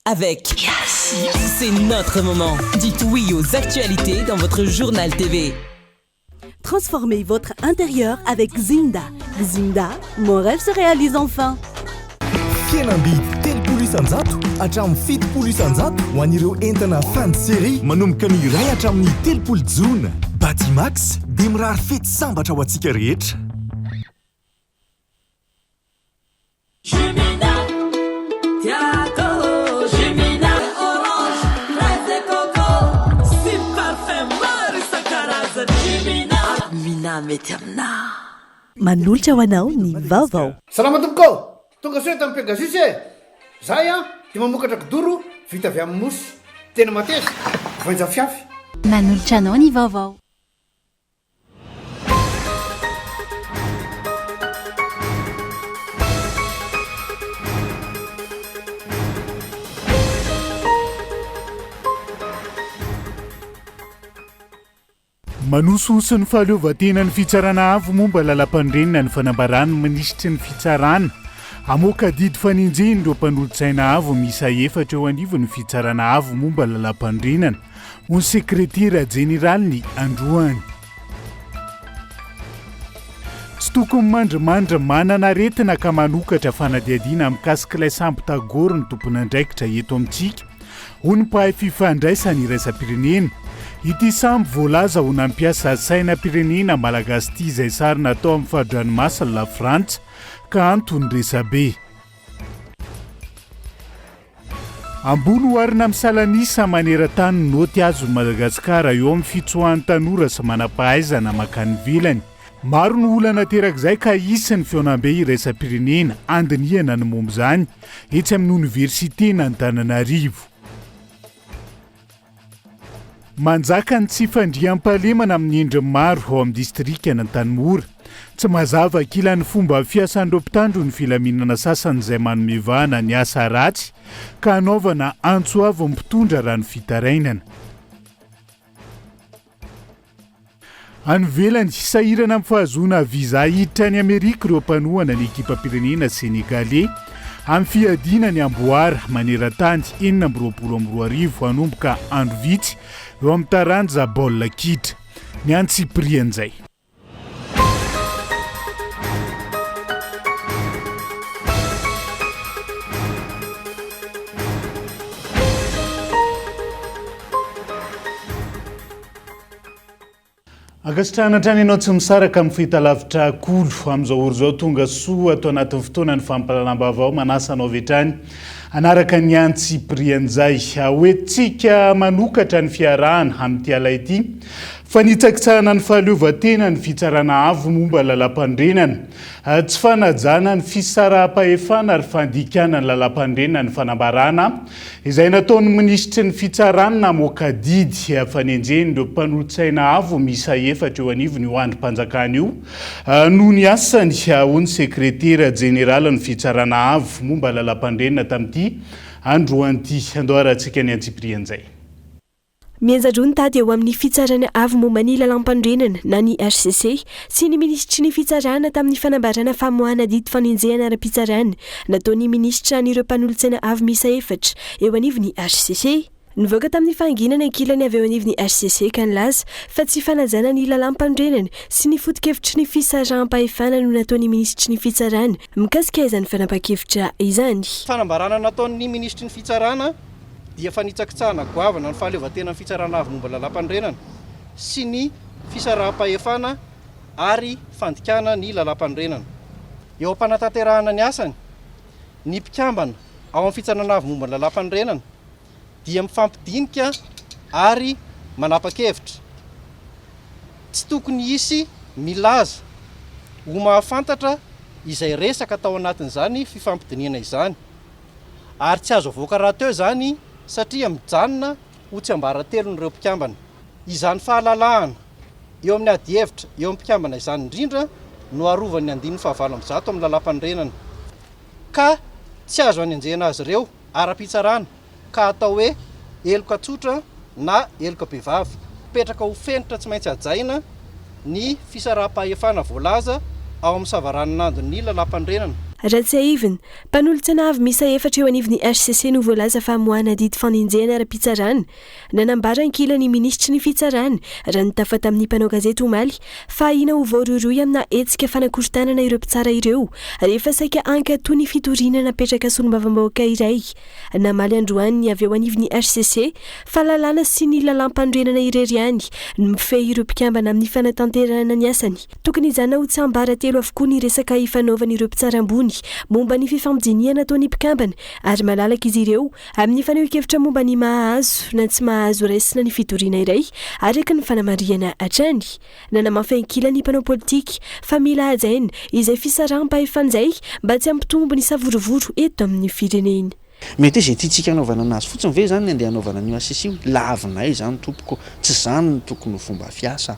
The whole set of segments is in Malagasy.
Avec C'est notre moment. Dites oui aux actualités dans votre journal TV. Transformez votre intérieur avec Zinda. Zinda, mon rêve se réalise enfin. Fihenam-bidy 30% hatramin'ny 70% ho an'ireo entana fin de série manomboka ny iray hatramin'ny 30 jona. Batimax dia mirary fety sambatra ho antsika rehetra. Jumina, tiako Jumina Orange, fraise de coco sy parfum maro isan-karazany Jumina, Mina mety aminà. Manolotra ho anao ny vaovao. Salama tompoko ô! Tonga soa eto amin'ny Pegasus e! Zahay an dia mamokatra kidoro vita avy amin'ny mousse. Tena mateza, voainja fiafy. Manolotra anao ny vaovao. Manosihosy ny fahaleovantenan'ny Fitsarana Avo momba Lalampanorenana ny fanambaran'ny minisitry ny Fitsarana. Hamoaka didy fanenjehina ireo mpanolotsaina avo miisa efatra eo anivon'ny Fitsarana Avo momba Lalampanorenana, ho ny sekretera jeneraliny androany. Tsy tokony mandrimandry manana aretina ka manokatra fanadihadiana mikasika ilay sambo Tagore ny tompon'andraikitra eto amintsika, hoy ny mpahay fifandraisana iraisam-pirenena. Ity sambo voalaza ho nampiasa sainam-pirenena malagasy ity izay sary natao amin'ny fari-dranomasin'i Lafrantsa ka antony resabe. Ambony oharina amin'ny salan'isa maneran-tany ny naoty azon'i Madagasikara eo amin'ny fitsoahan'ny tanora sy manam-pahaizana mankany ivelany. Maro ny olana aterak'izay ka hisy ny fihaonambe iraisam-pirenena handinihana ny momba izany etsy amin'ny oniversiten'Antananarivo. Manjaka ny tsy fandriampahalemana amin'ny endriny maro ao amin'ny distrikan'Antanimora. Tsy mazava ankila ny fomba fiasan'ireo mpitandro ny filaminana sasany izay manome vahana ny asa ratsy ka hanaovana antso avo ny mpitondra raha ny fitarainana. Any ivelany, sahirana amin'ny fahazoana visa hiditra any Amerika ireo mpanohana ny ekipam-pirenena Senegaley amin'ny fiadiana ny amboara maneran-tany 2026 hanomboka andro vitsy eo amin'ny taranja baolina kitra. Ny antsipirian'izay. Ankasitrahana hatrany ianao tsy misaraka amin'ny fahitalavitra Kolo. Amin'izao ora izao tonga soa ato anatin'ny fotoana ny fampahalalam-baovao. Manasa anao avy hatrany hanaraka ny antsipirian'izay. Hoentintsika manokatra ny fiarahana amin'ity ala ity. Fanitsakitsahana ny fahaleovantena ny Fitsarana Avo momba ny Lalàmpanorenana. Tsy fanajana ny fisaraham-pahefana ary fandikana ny Lalàmpanorenana ny fanambarana izay nataon'ny minisitry ny Fitsarana namoaka didy fanenjehina ireo mpanolotsaina avo miisa efatra eo anivon'io andrim-panjakana io noho ny asany hoy ny sekretera jeneralin'ny Fitsarana Avo momba ny Lalàmpanorenana tamin'ity androany ity. Andao arahantsika ny antsipirian'izay. Mihenjan-droa ny tady eo amin'ny Fitsarana Avo momba ny Lalàmpanorenana na ny hcc sy ny minisitry ny Fitsarana tamin'ny fanambarana famoahana didy fanenjehana ara-pitsarana nataon'ny minisitra an'ireo mpanolotsaina avo miisa efatra eo anivon'ny hcc. Nivoaka tamin'ny fahanginana ankilany avy eo anivon'ny hcc ka nilaza fa tsy fanajana ny lalàmpanorenana sy ny foto-kevitry ny fisaraham-pahefana no nataon'ny minisitry ny Fitsarana mikasika izany fanapahan-kevitra izany. Fanambarana nataon'ny minisitry ny Fitsarana dia fanitsakitsahana goavana ny fahaleovantenan'ny Fitsarana Avo momba ny Lalàmpanorenana sy ny fisaraham-pahefana ary fandikana ny Lalàmpanorenana. Eo am-panatanterahana ny asany, ny mpikambana ao amin'ny Fitsarana Avo momba ny Lalàmpanorenana dia mifampidinika ary manapa-kevitra. Tsy tokony hisy milaza ho mahafantatra izay resaka tao anatin'izany fifampidinihana izany. ary tsy azo avoaka rahateo izany satria mijanona ho tsiambaratelon'ireo mpikambana. Izany fahalalahana eo amin'ny adihevitra eo amin'ny mpikambana izany indrindra no arovan'ny andininy faha-108 amin'ny Lalàmpanorenana ka tsy azo anenjehana azy ireo ara-pitsarana ka atao hoe heloka tsotra na heloka bevava. Mipetraka ho fenitra tsy maintsy hajaina ny fisaraham-pahefana voalaza ao amin'ny savaranonandon'ny Lalàmpanorenana. Raha tsiahivina, mpanolotsaina avo miisa efatra eo anivon'ny hcc no voalaza fa hamoahana didy fanenjehana ara-pitsarana. Nanambara ankilany ny minisitry ny Fitsarana, raha nitafa tamin'ny mpanao gazety omaly, fa ahiana ho voarohirohy amina hetsika fanakorontanana ireo mpitsara ireo rehefa saika hankatoa ny fitoriana napetraka solombavambahoaka iray. Namaly androany ny avy eo anivon'ny hcc fa lalàna sy ny lalàmpanorenana irery ihany no mifehy ireo mpikambana amin'ny fanatanterahana ny asany. Tokony hijanona ho tsiambaratelo avokoa ny resaka ifanaovan'ireo mpitsara ambony momba ny fifampidinihana ataon'ny mpikambana ary malalaka izy ireo amin'ny fanehoan-kevitra momba ny maha azo na tsy maha azo raisina ny fitoriana iray, araka ny fanamarihana hatrany. Nanamafy ankilany ny mpanao politika fa mila hajaina izay fisaraham-pahefana izay mba tsy hampitombo ny savorovoro eto amin'ny firenena. Mety hoe izay tiantsika hanaovana anazy fotsiny ve izany ny andeha hanaovana an'io HCC io? Lavinay izany tompoko, tsy izany no tokony ho fomba fiasa.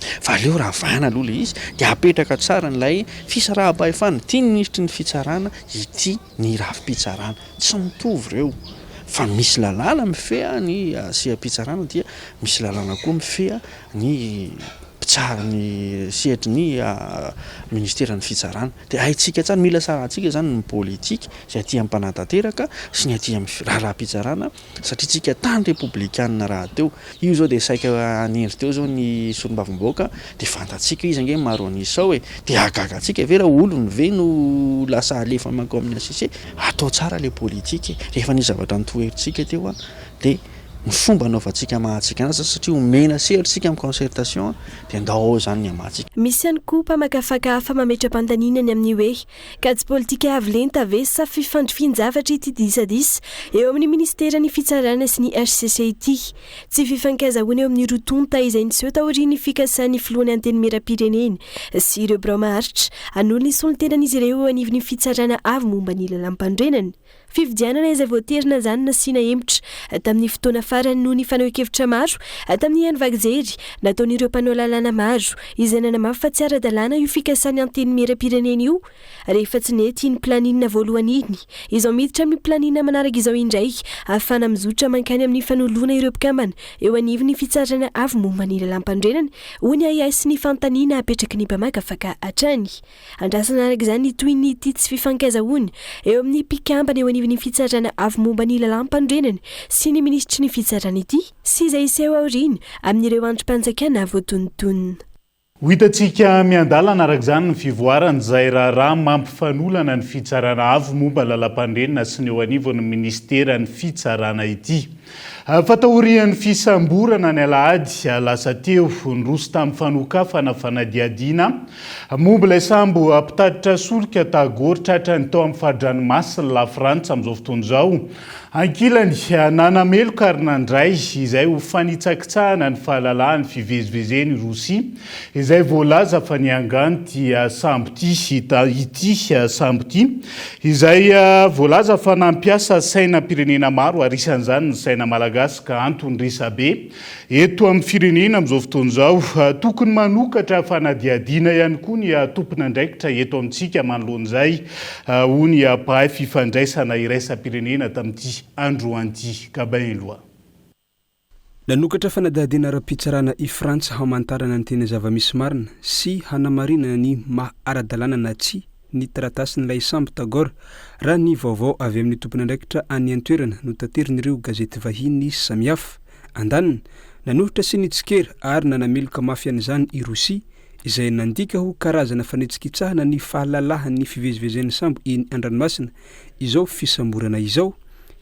Fa aleo ravana aloha ilay izy dia apetraka tsara an'ilay fisaraham-pahefana. Ity ny minisitry ny fitsarana, ity ny rafi-pitsarana. Tsy mitovy ireo. Fa misy lalàna mifehy ny seha-pitsarana dia misy lalàna koa mifehy ny mpitsara ny sehatry ny ministeran'ny fitsarana. Dia haintsika tsara, mila sarahantsika izany ny politika izay aty amin'ny mpanatanteraka sy ny aty amin'ny raharaham-pitsarana satria tsika tany repoblikanina rahateo. Io izao dia saika hanendry teo izao ny solombavambahoaka dia fantatsika izy ange maro an'isa ao e! Dia hahagaga antsika ve raha olony ve no lasa alefa mankao amin'ny HCC? Atao tsara ilay politika e! Rehefa nisy zavatra notoherintsika teo an, dia ny fomba anaovantsika mahantsika anazy satria omena sehatra isika amin'ny concertation dia ndao ao izany ny hamahantsika. Misy ihany koa mpamakafaka hafa mametra-panontaniana ny amin'ny hoe Kajy politika avo lenta ve sa fifandrifian-javatra ity disadisa eo amin'ny minisiteran'ny fitsarana sy ny hcc ity? Tsy fifankazahoana eo amin'ny roa tonta izay niseho taorian'ny fikasan'ny filohan'ny Antenimierampirenena sy ireo birao maharitra hanolo ny solontenan'izy ireo eo anivon'ny fitsarana avo momba ny lalàmpanorenana. Fifidianana izay voatery najanona sy nahemotra tamin'ny fotoana farany noho ny fanehoan-kevitra maro tamin'ny haino vaky jery nataon'ireo mpanao lalàna maro izay nanamafy fa tsy ara-dalàna io fikasan'ny Antenimierampirenena io rehefa tsy nety iny planina voalohany iny. Izao miditra amin'ny planina manaraka izao indray ahafahana mizotra mankany amin'ny fanoloana ireo mpikambana eo anivon'ny fitsarana avo momba ny lalàmpanorenana hoy ny ahiahy sy ny fanontaniana apetraky ny mpamakafaka hatrany. Andrasana araka izany ny tohin'ity tsy fifankazahoana eo amin'ny mpikambana eo anivon'ny fitsarana avo momba ny lalàmpanorenana sy ny minisitry ny fitsarana ity sy izay hiseho aoriana amin'ireo andrim-panjakana voatonontonona. Ho hitantsika miandalana araka izany ny fivoaran'izay raharaha mampifanolana ny fitsarana avo momba lalàmpanorenana sy ny eo anivon'ny minisiteran'ny fitsarana ity. Fa taorian'ny fisamborana ny alahady lasa teo, niroso tamin'ny fanokafana fanadihadiana momba ilay sambo mpitatitra solika Tagore tratrany tao amin'ny fari-dranomasin'i Lafrantsa amin'izao fotoana izao. Ankilany, nanameloka ary nandray izay ho fanitsakitsahana ny fahalalahan'ny fivezivezena i Rosia, izay voalaza fa niangan'ity sambo ity ity sambo ity, izay voalaza fa nampiasa sainam-pirenena maro ary isan'izany ny saina malagasy ka antony resabe eto amin'ny firenena amin'izao fotoana izao. Tokony manokatra fanadihadiana ihany koa ny tompon'andraikitra eto amintsika manoloana izay, hoy ny mpahay fifandraisana iraisam-pirenena tamin'ity androany ity. Gabin Eloi. Nanokatra fanadihadiana ara-pitsarana i Frantsa hamantarana ny tena zava-misy marina sy hanamarinana ny maha ara-dalàna na tsia ny taratasin'ilay sambo Tagore, raha ny vaovao avy amin'ny tompon'andraikitra any an-toerana notaterin'ireo gazety vahiny samihafa. Andaniny, nanohitra sy nitsikera ary nanameloka mafy an'izany i Rosia, izay nandika ho karazana fanitsikitsahana ny fahalalahan'ny fivezivezen'ny sambo eny an-dranomasina izao fisamborana izao.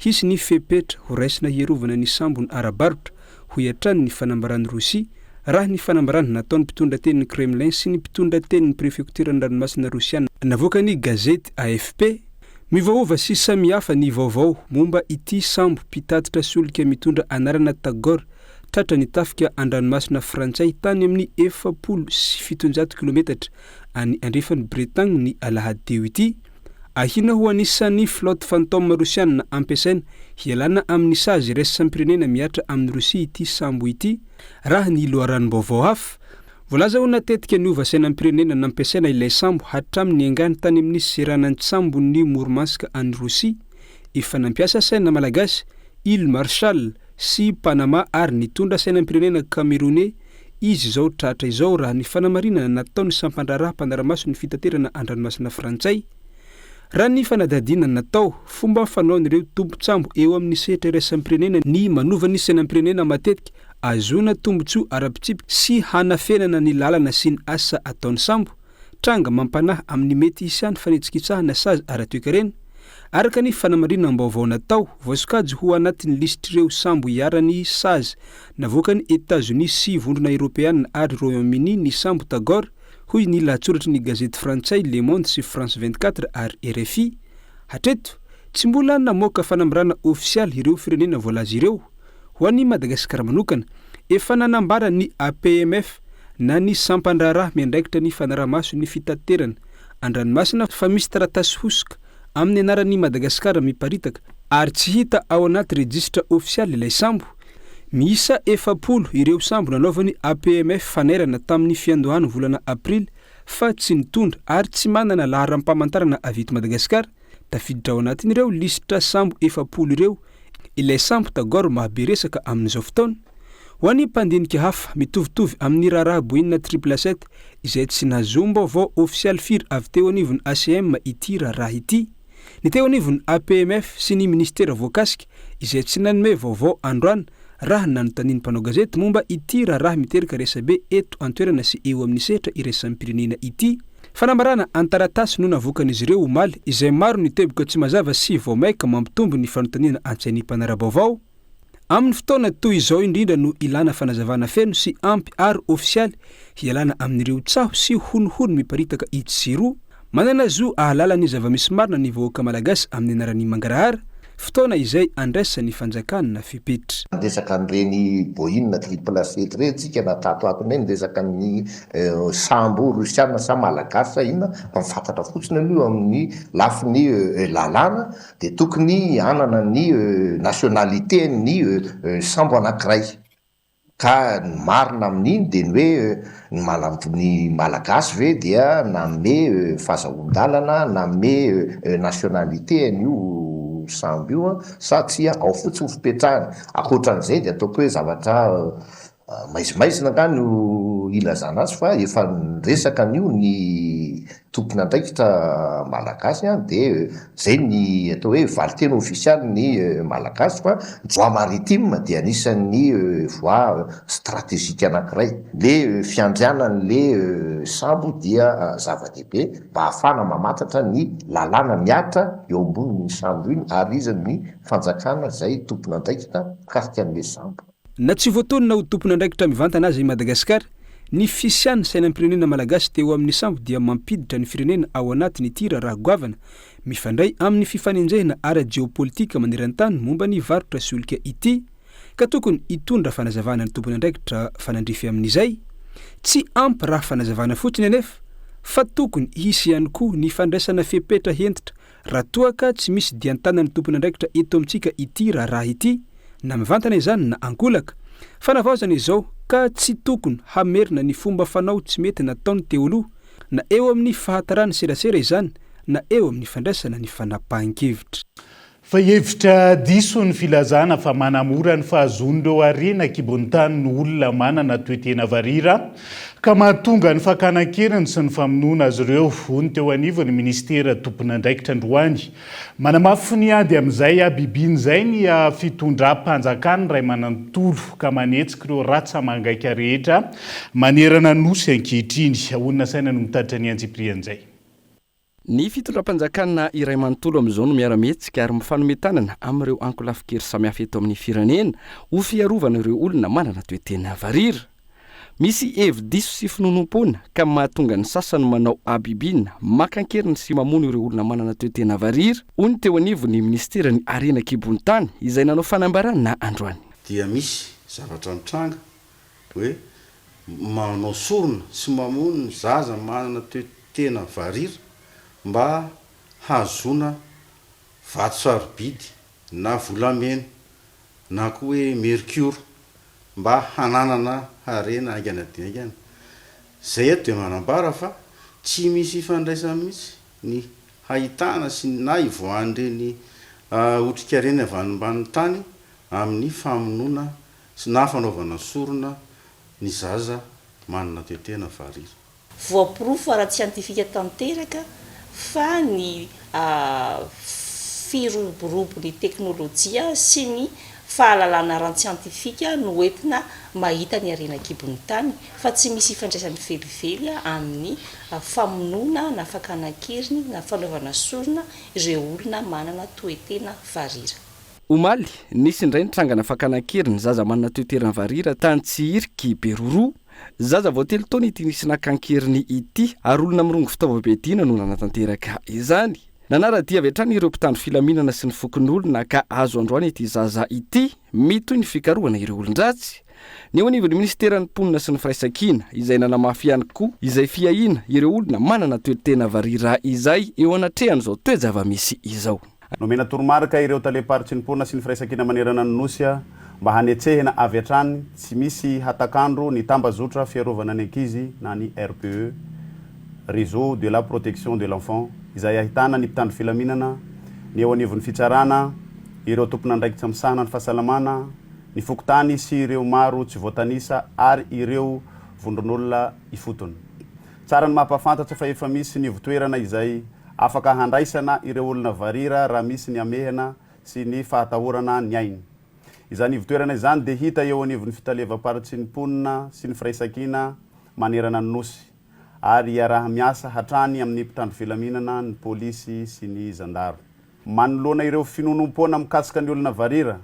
Hisy ny fepetra horaisina hiarovana ny sambony ara-barotra, hoy hatrany ny fanambaran'i Rosia, raha ny fanambarana nataon'ny mpitondra tenin'i Kremlin sy ny mpitondra tenin'ny prefektoran'ny ranomasina Rosiana navoakan'ny gazety AFP. Miovaova sy samihafa ny vaovao momba ity sambo mpitatitra solika mitondra anarana Tagore tratra ny tafika an-dranomasina frantsay tany amin'ny 740 kilometatra any andrefan'i Bretagne ny alahady teo ity. Ahiana ho anisan'ny flotte Phantom rosiana ampiasaina hialana amin'ny sazy iraisam-pirenena mihatra amin'i Rosia ity sambo ity, raha ny loharanom-baovao hafa. Voalaza ho natetika niova sainam-pirenena nampiasaina ilay sambo hatramin'ny niaingany tany amin'ny seranan-tsambon'i Murmansk any Rosia. Efa nampiasa saina malagasy, Îles Marshall, sy Panama ary nitondra sainam-pirenena Kameroney izy izao tratra izao raha ny fanamarinana nataon'ny sampan-draharaha mpanara-maso ny fitaterana an-dranomasina frantsay. Raha ny fanadihadiana natao, fomba fanaon'ireo tompon-tsambo eo amin'ny sehatra iraisam-pirenena ny manova ny sainam-pirenena matetika ahazoana tombontsoa ara-pitsipika sy hanafenana ny lalana sy ny asa ataon'ny sambo, tranga mampanahy amin'ny mety hisian'ny fanitsikitsahana sazy ara-toekarena. Araka ny fanamarinam-baovao natao, voasokajy ho anatin'ny lisitr'ireo sambo iharan'ny sazy navoakan'i Etazonia sy Vondrona Eoropeana ary Royaume-Uni ny sambo Tagore, hoy ny lahatsoratry ny gazety frantsay Le Monde sy France 24 ary rfi. Hatreto, tsy mbola namoaka fanambarana ofisialy ireo firenena voalaza ireo. Ho an'i Madagasikara manokana, efa nanambara ny APMF na ny sampan-draharaha miandraikitra ny fanaraha-maso ny fitaterana an-dranomasina fa misy taratasy hosoka amin'ny anaran'i Madagasikara miparitaka ary tsy hita ao anaty rejisitra ofisialy ilay sambo. Miisa 40 ireo sambo nanaovan'ny APMF fanairana tamin'ny fiandohan'ny volana aprily fa tsy nitondra ary tsy manana laharam-pamantarana avy eto Madagasikara. Tafiditra ao anatin'ireo lisitra sambo 40 ireo ilay sambo Tagore mahabe resaka amin'izao fotoana. Ho an'ny mpandinika hafa, mitovitovy amin'ny raharaha Boeing triple sept izay tsy nahazoam-baovao ofisialy firy avy teo anivon'ny ACM ity raharaha ity. Ny teo anivon'ny APMF sy ny minisitera voakasika izay tsy nanome vaovao androany raha nanontanian'ny mpanao gazety momba ity raharaha miteraka resabe eto an-toerana sy eo amin'ny sehatra iraisam-pirenena ity. Fanambarana an-taratasy no navoakan'izy ireo omaly izay maro ny teboka tsy mazava sy vao maika mampitombo ny fanontaniana an-tsain'ny mpanara-baovao. Amin'ny fotoana toy izao indrindra no ilana fanazavana feno sy ampy ary ofisialy hialana amin'ireo tsaho sy honohono miparitaka itsy sy eroa. Manana zo ahalala ny zava-misy marina ny vahoaka malagasy amin'ny anaran'ny mangarahara, fotoana izay andraisan'ny fanjakana fepetra. Niresaka an'ireny Boeing triple sept ireny tsika na tato ato indray niresaka ny sambo rosiana sa malagasy sa inona fa ny fantatra fotsiny aloha eo amin'ny lafiny lalàna dia tokony hanana ny nationalité ny sambo anankiray ka ny marina amin'iny dia ny hoe ny ny malagasy ve dia nanome fazahoan-dalana nanome nationalité an'io sambo io sa tsia, ao fotsiny ny fipetrahany, ankoatran'izay dia ataoko hoe zavatra Maizimaizina angaha no ilazana azy fa efa niresaka an'io ny tompon'andraikitra malagasy an, dia zay ny atao hoe valinteny ofisialin'ny malagasy fa ny voie maritime dia anisan'ny voie stratégique anankiray. Le fiandrianan'le sambo dia zava-dehibe mba ahafahana mamantatra ny lalàna mihatra eo ambonin'iny sambo iny ary iza ny fanjakana izay tompon'andraikitra mikasika an'le sambo. Na tsy voatonona ho tompon'andraikitra mivantana aza i Madagasikara, ny fisian'ny sainam-pirenena malagasy teo amin'ny sambo dia mampiditra ny firenena ao anatin'ity raharaha goavana mifandray amin'ny fifanenjehana ara-jeopolitika maneran-tany momba ny varotra solika ity, ka tokony hitondra fanazavana ny tompon'andraikitra fanandrify amin'izay. Tsy ampy raha fanazavana fotsiny anefa, fa tokony hisy ihany koa ny fandraisana fepetra hentitra Raha toa ka tsy misy dian-tanan'ny tompon'andraikitra eto amintsika ity raharaha ity, na mivantana izany na ankolaka. Fanavaozana izao ka tsy tokony hamerina ny fomba fanao tsy mety nataony teo aloha, na eo amin'ny fahataran'ny serasera izany na eo amin'ny fandraisana ny fanapahan-kevitra. Fa hevitra diso ny filazana fa manamora ny fahazoan'ireo harena an-kibon'ny tany ny olona manana toe-tena varira ka mahatonga ny fakana an-keriny sy ny famonoana azy ireo, hoy ny teo anivon'ny minisitera tompon'andraikitra androany. Manamafy ny ady amin'izay habibiana izay ny fitondram-panjakana iray manontolo ka manetsika ireo ratsa-mangaika rehetra manerana ny Nosy ankehitriny. Honina saina no mitatitra ny antsipirian'izay. Ny fitondram-panjakana iray manontolo amin'izao no miara-mihetsika ary mifanome tanana amin'ireo ankolafin-kery samihafa eto amin'ny firenena ho fiarovana ireo olona manana toe-tena varira. Misy hevi-diso sy finoanoam-poana ka mahatonga ny sasany manao habibiana, maka an-keriny sy mamono ireo olona manana toe-tena varira, hoy ny teo anivon'ny minisiteran'ny Harena an-kibon'ny tany izay nanao fanambarana androany. Dia misy zavatra mitranga hoe manao sorona sy mamono ny zaza manana toe-tena varira mba hahazoana vato sarobidy na volamena na koa hoe merkiora mba hananana harena haingana dia haingana. Izay eto dia manambara fa tsy misy ifandraisany mihitsy ny hahitana sy na hivoahan'ireny otrikarena avy any ambanin'ny tany amin'ny famonoana sy na fanaovana sorona ny zaza manana toe-tena varira. Voaporofo ara-tsiantifika tanteraka fa ny firoborobon'ny teknolojia sy ny fahalalana ara-tsiantifika no entina mahita ny harena an-kibon'ny tany fa tsy misy ifandraisany velively amin'ny famonoana na fakana an-keriny na fanaovana sorona ireo olona manana toe-tena varira. Omaly, nisy indray ny trangana fakana an-keriny zaza manana toe-tena varira tany Tsihiriky, Beroroha. Zaza vao telo taona ity nisy naka an-keriny ity ary olona mirongo fitaovam-piadiana no nanatanteraka izany. Nanara-dia avy hatrany ireo mpitandro filaminana sy ny fokonolona ka azo androany ity zaza ity. Mitohy ny fikarohana ireo olon-dratsy. Ny eo anivon'ny minisiteran'ny mponina sy ny firaisankina izay nanamafy ihany koa izay fiahiana ireo olona manana toe-tena varira izay eo anatrehan'izao toe-java-misy izao. Nomena toromarika ireo talem-paritry ny mponina sy ny firaisankina manerana ny Nosy mba hanetsehina avy hatrany tsy misy hatak'andro ny tambazotra fiarovana ny ankizy na ny RPE, Réseau de la Protection de l'Enfant, izay ahitana ny mpitandro filaminana, ny eo anivon'ny fitsarana, ireo tompon'andraikitra misahana ny fahasalamana, ny fokontany sy ireo maro tsy voatanisa ary ireo vondron'olona ifotony. Tsara ny mampahafantatra fa efa misy ny ivontoerana izay afaka handraisana ireo olona varira raha misy ny hamehana sy ny fahatahorana ny ainy. Izany ivontoerana izany dia hita eo anivon'ny fitalevam-paritry ny mponina sy ny firaisankina manerana ny Nosy ary iaraha-miasa hatrany amin'ny mpitandro filaminana, ny polisy sy ny zandary. Manoloana ireo finoanoam-poana mikasika ny olona varira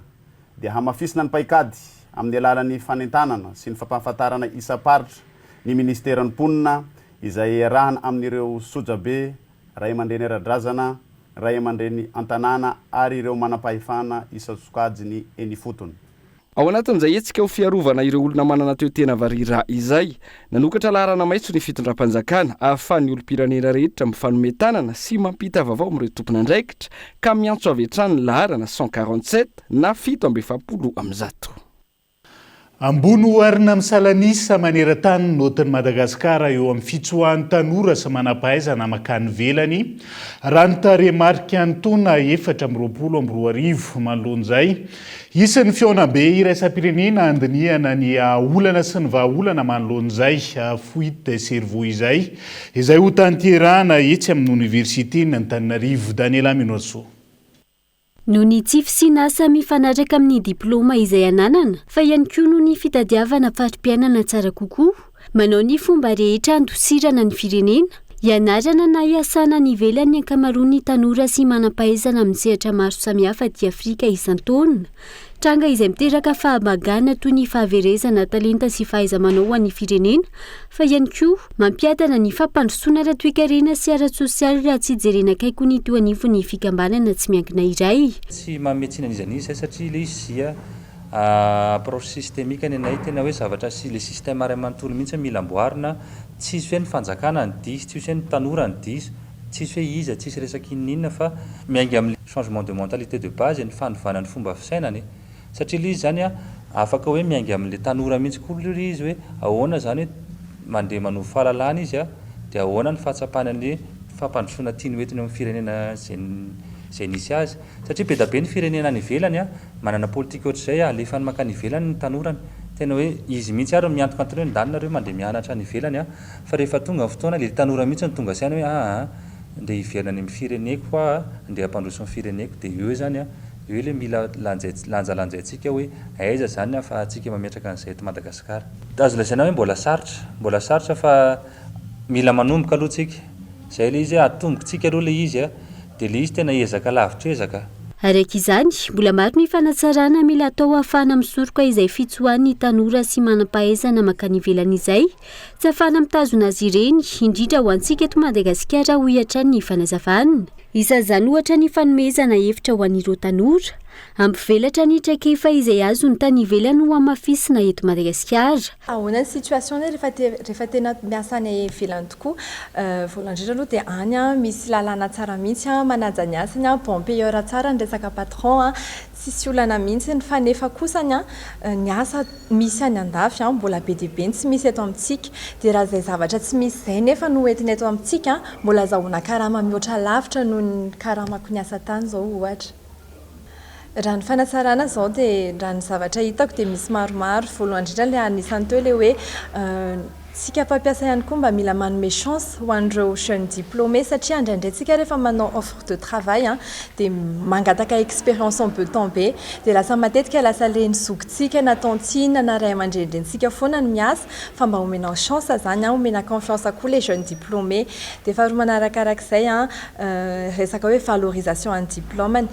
dia hamafisina ny paikady amin'ny alalan'ny fanentanana sy ny fampahafantarana isam-paritra ny minisiteran'ny mponina izay iarahana amin'ireo sojabe, ray aman-dreny ara-drazana, ray aman-dreny an-tanàna ary ireo manam-pahefana isan-tsokajiny eny ifotony. Ao anatin'izay hetsika ho fiarovana ireo olona manana toe-tena varira izay, nanokatra laharana maitso ny fitondram-panjakana ahafahan'ny olom-pirenena rehetra mifanome tanana sy mampita vaovao amin'ireo tompon'andraikitra ka miantso avy hatrany ny laharana 147 na 147. Ambony oharina amin'ny salanisa maneran-tany ny naotin'i Madagasikara eo amin'ny fitsoahan'ny tanora sy manam-pahaizana mankany ivelany, raha ny tarehimarika ny taona 2024. Manoloana izay, hisy ny fihaonambe iraisam-pirenena handinihana ny olana sy ny vahaolana manoloana izay fuite de cerveau izay, izay hotanterahana etsy amin'ny oniversiten'Antananarivo. Daniela Minoasoa. Noho ny tsy fisiana asa mifanaraka amin'ny diplaoma izay ananana, fa ihany koa noho ny fitadiavana fari-piainana tsara kokoa, manao ny fomba rehetra handosirana ny firenena, hianarana na hiasana any ivelany ny ankamaroan'ny tanora sy manam-pahaizana amin'ny sehatra maro samihafa aty Afrika isan-taona. Tranga izay miteraka fahabangana toy ny fahaverezana talenta sy fahaiza-manao ho an'ny firenena, fa ihany koa mampiadana ny fampandrosoana ara-toekarena sy ara-tsosialy raha tsy jerena akaiky ny teo anivon'ny fikambanana tsy miankina iray. Tsy manome tsiny an'iza n'iza izay satria ilay izy dia approche systémique ny anay, tena hoe zavatra sy ilay système iray manontolo mihitsy mila amboarina, tsisy hoe ny fanjakana no diso, tsisy hoe ny tanora no diso, Tsisy hoe iza, tsisy resaka inona inona fa miainga amin'ny changement de mentalité de base, ny fanovana ny fomba fisainana e. Satria ilay izy izany an, afaka hoe miainga amin'ilay tanora mihitsy koa aloha ilay izy hoe ahoana izany hoe mandeha manovo fahalalana izy an, dia ahoana ny fahatsapany an'ilay fampandrosoana tiany ho entina eo amin'ny firenena izay izay nisy azy. Satria be dia be ny firenena any ivelany an, manana politika ohatr'izay, alefany mankany ivelany ny tanorany. Tena hoe izy mihitsy ary no miantoka an'itony hoe ndany nareo mandeha mianatra any ivelany an, Fa rehefa tonga ny fotoana, le tanora mihitsy no tonga saina hoe aa ndeha hiverina any amin'ny fireneko aho, ndeha hampandroso ny fireneko, dia eo izany an, eo ilay mila lanjalanjaintsika hoe aiza izany ny ahafahantsika mametraka an'izay eto Madagasikara. Azo lazaina hoe mbola sarotra, mbola sarotra fa mila manomboka aloha tsika, izay ilay izy hoe atombokintsika aloha ilay izy an, dia ilay izy tena ezaka lavitr'ezaka. Araka izany, mbola maro ny fanatsarana mila atao ahafahana misoroka izay fitsoahan'ny tanora sy manam-pahaizana mankany ivelany izay. Tsy ahafahana mitazona azy ireny, indrindra ho antsika eto Madagasikara, hoy hatrany ny fanazavana. Isan'izany ohatra ny fanomezana hevitra ho an'ireo tanora, hampivelatra ny traikefa izay azony tany ivelany ho hamafisina eto Madagasikara. Ahoana ny situation-ny rehefa rehefa tena miasa any ivelany tokoa? Voalohany indrindra aloha dia any misy lalàna tsara mihitsy manaja ny asany, bon payeur tsara ny resaka patron, tsisy olana mihitsy fa nefa kosany ny asa misy any andafy an, mbola be dia be ny tsy misy eto amintsika. Dia raha izay zavatra tsy misy izay nefa no hoentina eto amintsika an, mbola azahoana karama mihoatra lavitra noho ny karamako niasa tany izao ohatra. Raha ny fanatsarana izao dia raha ny zavatra hitako dia misy maromaro. Voalohany indrindra ilay anisany teo ilay hoe. Tsika mpampiasa ihany koa mba mila manome chance ho an'ireo jeunes diplômés satria indraindray tsika rehefa manao offre de travail dia mangataka expérience en peu temps be dia lasa matetika lasa le ny zokintsika na tantine na ray aman-drenindrenintsika foana no miasa fa mba omenao chance zany an, omena confiance koa le jeune diplômé. Dia faharoa manarakarak'izay an, resaka hoe valorisation an'ny diplôme-ny.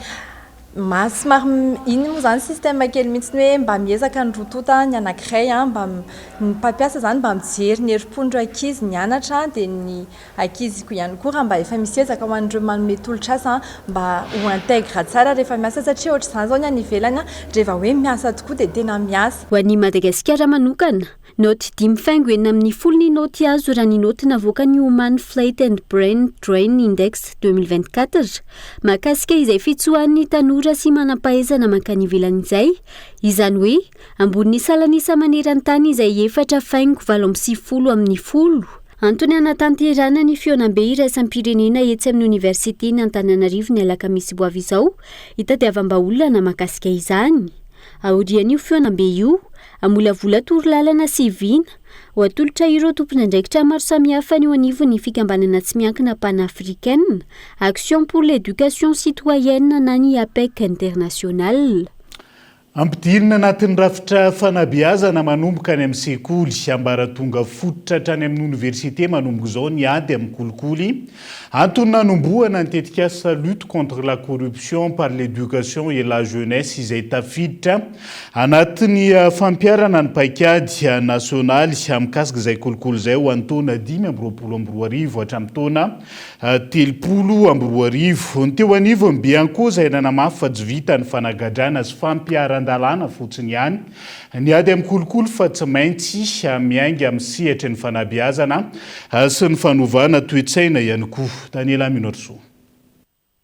Maha somary iny moa izany système kely mihitsy ny hoe mba miezaka ny roa tonta ny anankiray an, mba ny mpampiasa izany mba mijery ny herim-pon'ireo ankizy nianatra dia ny ankizy ihany koa raha mba efa misy ezaka ho an'ireo manome tolotr'asa mba ho intègre tsara rehefa miasa satria ohatr'izany izao ny any ivelany an, rehefa hoe miasa tokoa dia tena miasa. Ho an'i Madagasikara manokana, Naoty dimy faingo 16 ny naoty azo raha ny naoty navoakan'ny Human Flight and Brain Drain Index 2024 mahakasika izay fitsoahan'ny tanora sy manam-pahaizana mankany ivelany izay, izany hoe ambonin'ny salan'isa maneran-tany izay efatra faingo 98 amin'ny folo. Antony hanatanterahana ny fihaonambe iraisam-pirenena etsy amin'ny oniversiten' Antananarivo ny alakamisy ho avy izao hitadiavam-bahaolana mahakasika izany. Aorian'io fihaonambe io, Hamolavola torolalana sy vina ho atolotra ireo tompon'andraikitra maro samihafa eo anivon'ny fikambanana tsy miankina Panafricaine, Action pour l'éducation citoyenne na ny APEC International. Ampidirina anatin'ny rafitra fanabeazana manomboka any amin'ny sekoly ambaratonga fototra hatrany amin'ny oniversite manomboka izao ny ady amin'ny kolikoly. Antony nanombohana ny tetikasa Lutte contre la corruption par l'éducation et la jeunesse izay tafiditra Anatin'ny fampiharana ny paikady nasionaly mikasika izay kolikoly izay ho an'ny taona 2025 hatramin'ny taona 2030. Ny teo anivon'ny Bianco izay nanamafy fa tsy vita ny fanagadrana sy fampiharan-dalàna fotsiny ihany ny ady amin'ny kolikoly fa tsy maintsy miainga amin'ny sehatry ny fanabeazana sy ny fanovana toe-tsaina ihany koa. Daniela Minoarisoa.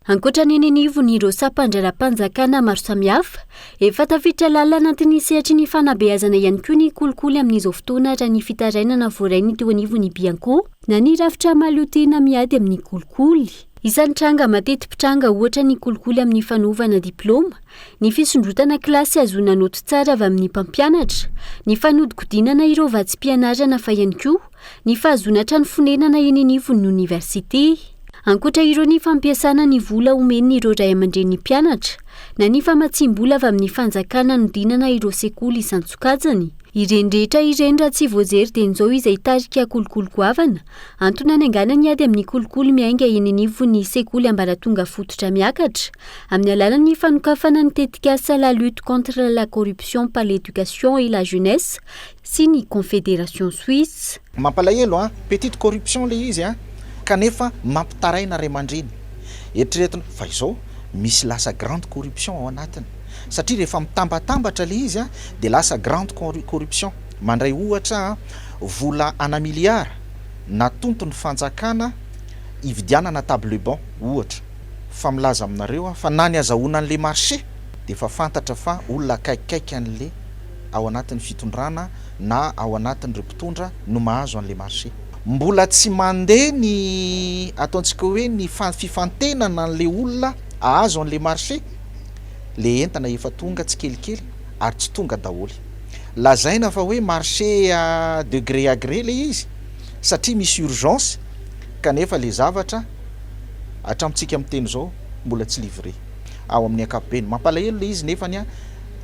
Ankoatra ny eny anivon'ireo sampan-draharaham-panjakana maro samihafa, efa tafiditra lalina anatin'ny sehatry ny fanabeazana ihany koa ny kolikoly amin'izao fotoana raha ny fitarainana voarain'ny teo anivon'ny Bianco na ny rafitra mahaleo tena miady amin'ny kolikoly. Isan'ny tranga mateti-pitranga ohatra ny kolikoly amin'ny fanovana diplaoma, ny fisondrotana kilasy hahazoana naoty tsara avy amin'ny mpampianatra, ny fanodikodinana ireo vatsim-pianarana fa ihany koa ny fahazoana trano fonenana eny anivon'ny oniversite. Ankoatra ireo ny fampiasana ny vola omen'ireo ray aman-drenin'ny mpianatra na ny famatsiam-bola avy amin'ny fanjakana hanodinana ireo sekoly isan-tsokajiny. Ireny rehetra ireny raha tsy voajery dia izao izay hitarika kolikoly goavana, antony hanangana ny ady amin'ny kolikoly miainga eny anivon'ny sekoly ambaratonga fototra miakatra amin'ny alalan'ny fanokafana ny tetikasa La lutte contre la corruption par l'éducation et la jeunesse sy ny Confédération Suisse. Mampalahelo an! Petite corruption le izy an! Kanefa mampitaraina ray aman-dreny. Eritreretina fa izao misy lasa grande corruption ao anatiny. Satria rehefa mitambatambatra le izy an, dia lasa grande corruption. Mandray ohatra an, vola ana milliard natonton'ny fanjakana hividianana table banc ohatra. Fa milaza aminareo aho fa na ny azahoana an'le marché dia efa fantatra fa olona akaikikaiky an'le ao anatin'ny fitondrana na ao anatin'ireo mpitondra no mahazo an'ilay marché. Mbola tsy mandeha ny ataontsika hoe ny fifantenana an'ilay olona ahazo an'ilay marché, ilay entana efa tonga tsikelikely ary tsy tonga daholo. Lazaina fa hoe marché de gré à gré ilay izy satria misy urgence kanefa ilay zavatra hatramintsika miteny izao mbola tsy livré ao amin'ny ankapobeny. Mampalahelo ilay izy nefany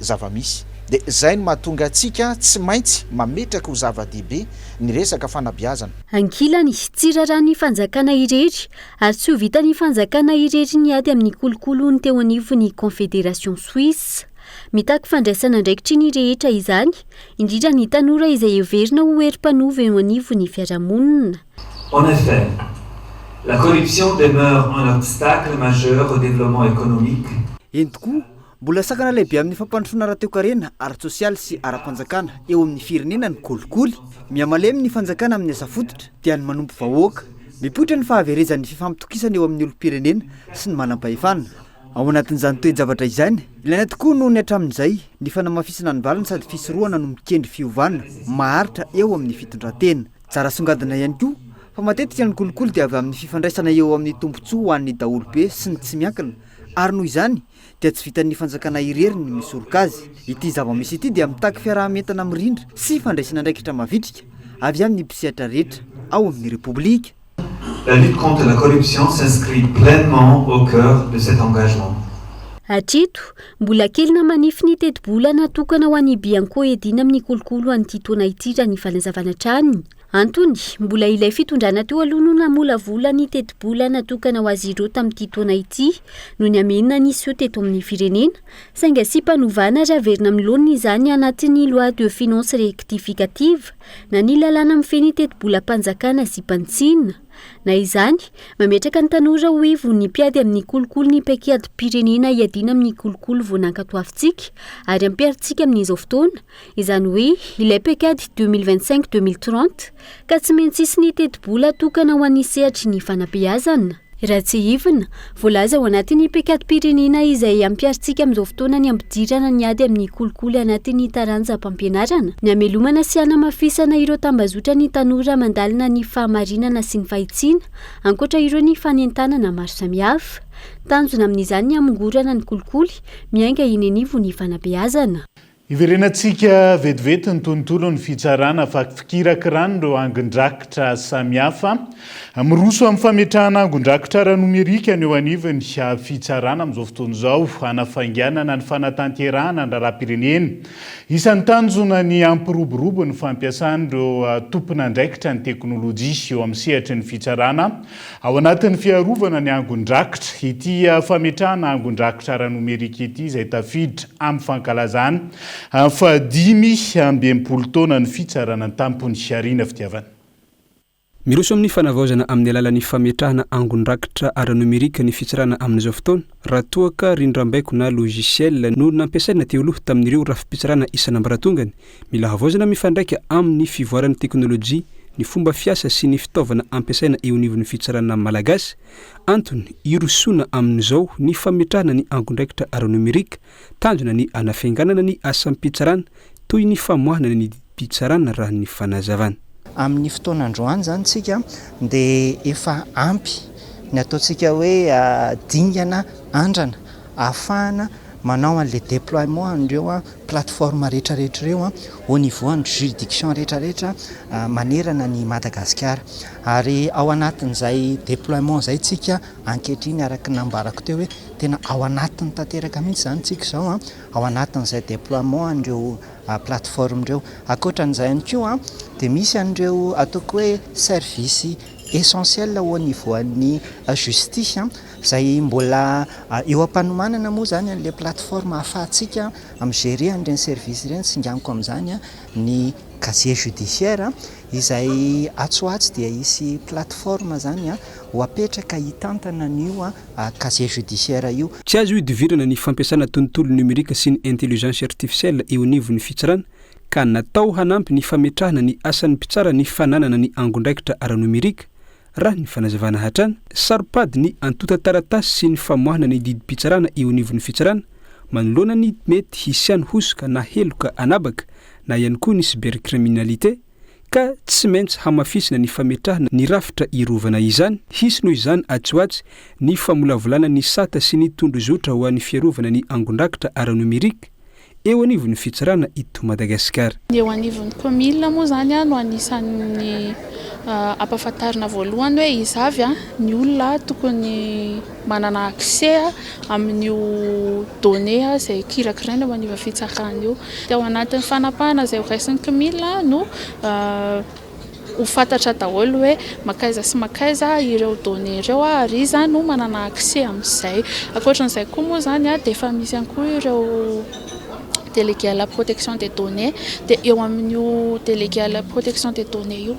zava-misy. Dia izay no mahatonga antsika tsy maintsy mametraka ho zava-dehibe ny resaka fanabeazana. Ankilany, tsy raràn'ny fanjakana irery ary tsy ho vitan'ny fanjakana irery ny ady amin'ny kolikoly hoy ny teo anivon'ny Confédération Suisse. Mitaky fandraisana andraikitry ny rehetra izany, indrindra ny tanora izay heverina ho hery mpanova eo anivon'ny fiarahamonina. En effet, la corruption demeure un obstacle majeur au développement économique. Eny tokoa, Mbola sakana lehibe amin'ny fampandrosoana ara-toekarena, ara-tsosialy sy ara-panjakana eo amin'ny firenena ny kolikoly. Mihamalemy ny fanjakana amin'ny asa fototra, dia ny manompo vahoaka. Mipoitra ny fahaverezan'ny fifampitokisana eo amin'ny olom-pirenena sy ny manam-pahefana. Ao anatin'izany toe-javatra izany, ilaina tokoa noho ny hatramin'izay ny fanamafisana ny valiny sady fisorohana no mikendry fiovana maharitra eo amin'ny fitondran-tena. Tsara asongadina ihany koa fa matetika ny kolikoly dia avy amin'ny fifandraisana eo amin'ny tombontsoa ho an'ny daholobe sy ny tsy miankina ary noho izany dia tsy vitan'ny fanjakana irery ny misoroka azy. Ity zava-misy ity dia mitaky fiaraha-mientana mirindra sy fandraisana andraikitra mavitrika avy amin'ny mpisehatra rehetra ao amin'ny Repoblika. La lutte contre la corruption s'inscrit pleinement au cœur de cet engagement. Hatreto, mbola kely na manify ny tetibola natokana ho an'ny Bianco hiadiana amin'ny kolikoly ho an'ity taona ity raha ny fanazavana hatrany. Antony, mbola ilay fitondrana teo aloha no namolavola ny tetibola natokana ho azy ireo tamin'ity taona ity noho ny hamehana niseho teto amin'ny firenena, saingy asiam-panovana ary averina amin'ny laoniny izany anatin'ny loi de finances rectificative na ny lalàna mifehy ny tetibolam-panjakana asiam-panitsiana. Na izany, mametraka ny tanora ho ivon'ny mpiady amin'ny kolikoly ny paikadim-pirenena hiadiana amin'ny kolikoly vao nankatoavintsika ary ampiharintsika amin'izao fotoana, izany hoe ilay paikady 2025 2030, ka tsy maintsy hisy ny tetibola atokana ho an'ny sehatry ny fanabeazana. Raha tsiahivina, voalaza ao anatin'ny paikadim-pirenena izay ampiharintsika amin'izao fotoana ny hampidirana ny ady amin'ny kolikoly anatin'ny taranjam-pampianarana, ny hamelomana sy hanamafisana ireo tambazotra ny tanora mandalina ny fahamarinana sy ny fahitsiana, ankoatra ireo ny fanentanana maro samihafa. Tanjona amin'izany ny hamongorana ny kolikoly miainga eny anivon'ny fanabeazana. Hiverenantsika vetivety ny tontolon'ny fitsarana fa fikirakirana ireo angon-drakitra samihafa. Miroso amin'ny fametrahana angon-drakitra ara-nomerika ny eo anivon'ny fitsarana amin'izao fotoana izao, hanafainganana ny fanatanterahana ny raharaham-pirenena. Isan'ny tanjona ny hampiroborobo ny fampiasan'ireo tompon'andraikitra ny teknolojia eo amin'ny sehatry ny fitsarana Ao anatin'ny fiarovana ny angon-drakitra, ity fametrahana angon-drakitra ara-nomerika ity izay tafiditra amin'ny fankalazana fahadimy amby 60 taona ny fitsarana an-tampony Rina Fitiavana. Miroso amin'ny fanavaozana amin'ny alalan'ny fametrahana angon-drakitra ara-nomerika ny fitsarana amin'izao fotoana, raha toa ka rindrambaiko na logiciel no nampiasaina teo aloha tamin'ireo rafi-pitsarana isan'ambaratongany. Mila havaozana mifandraika amin'ny fivoaran'ny teknolojia ny fomba fiasa sy ny fitaovana ampiasaina eo anivon'ny fitsarana malagasy. Antony irosoana amin'izao ny fametrahana ny angon-draikitra ara-nomerika. Tanjona ny hanafainganana ny asam-pitsarana toy ny famoahana ny didim-pitsarana raha ny fanazavana. Amin'ny fotoana androany izany isika dia efa ampy ny ataontsika hoe dingana andrana ahafahana manao an'ilay déploiement an'ireo plateforme rehetrarehetra ireo au niveau an'ny juridiction rehetrarehetra manerana an'i Madagasikara. Ary ao anatin'izay déploiement izay tsika ankehitriny araka ny nambarako teo hoe tena ao anatiny tanteraka mihitsy izany tsika izao ao anatin'izay déploiement an'ireo plateforme ireo. Ankoatran'izay ihany koa dia misy an'ireo ataoko hoe service essentiel au niveau an'ny justice izay mbola eo am-panomanana moa izany an'ilay plateforme ahafahantsika mi-gérer an'ireny service ireny, singaniko amin'izany ny casier judiciaire izay atsy ho atsy dia hisy plateforme izany ho apetraka hitantana an'io casier judiciaire io. Tsy azo ihodivirana ny fampiasana tontolo nomerika sy ny intelligence artificielle eo anivon'ny fitsarana ka natao hanampy ny fametrahana ny asan'ny mpitsara ny fananana ny angon-draikitra ara-nomerika, raha ny fanazavana hatrany. Saro-pady ny antontan-taratasy sy ny famoahana ny didim-pitsarana eo anivon'ny fitsarana manoloana ny mety hisian'ny hosoka na heloka an'habaka na ihany koa ny cybercriminalité ka tsy maintsy hamafisina ny fametrahana ny rafitra hiarovana izany. Hisy noho izany atsy ho atsy ny famolavolana ny sata sy ny tondrozotra ho an'ny fiarovana ny angon-drakitra ara-nomerika eo anivon'ny fitsarana eto Madagasikara. Ny eo anivon'ny kaominina moa izany no anisan'ny ampahafantarina voalohany hoe iza avy ny olona tokony manana accès amin'io données izay kirakiraina eo anivon'ny fitsarana io. Dia ao anatin'ny fanapahana izay horaisin'ny kaominina no ho fantatra daholo hoe mankaiza sy mankaiza ireo données ireo ary iza no manana accès amin'izay. Ankoatran'izay koa moa izany dia efa misy ihany koa ireo délégué à la protection des données dia eo amin'io délégué à la protection des données io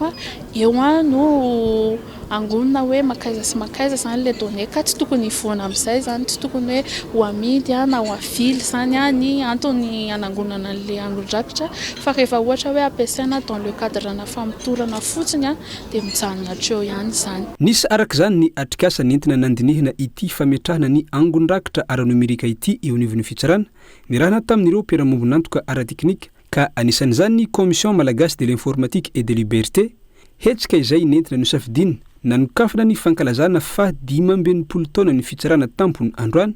eo no angonina hoe mankaiza sy mankaiza izany ilay données ka tsy tokony hivoana amin'izay izany, tsy tokony hoe ho amidy na ho avily izany ny antony hanangonana an'ilay angon-drakitra fa rehefa ohatra hoe ampiasaina dans le cadre-na famotorana fotsiny dia mijanona hatreo ihany izany. Nisy araka izany ny atrikasa nentina nandinihana ity fametrahana ny angon-drakitra ara-nomerika ity eo anivon'ny fitsarana, niarahana tamin'ireo mpiara-mombon'antoka ara-teknika ka anisan'izany ny Commission Malagasy de l'informatique et de liberté, hetsika izay nentina nosafidiana nanokafana ny fankalazana faha 65 taonan'ny fitsarana tampony androany.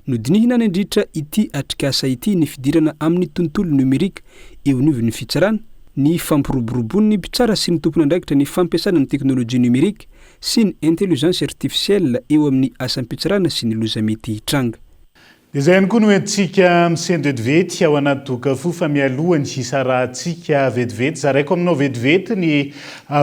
Nodinihina nandritra ity atrikasa ity ny fidirana amin'ny tontolo nomerika eo anivon'ny fitsarana. ny fampiroboroboan'ny mpitsara sy ny tompon'andraikitra ny fampiasana ny teknolojia nomerika sy ny intelligence artificielle eo amin'ny asam-pitsarana sy ny loza mety hitranga. Dia izay ihany koa no entintsika misento vetivety ao anaty doka fo fa mialoha ny hisarahantsika vetivety, zaraiko aminao vetivety ny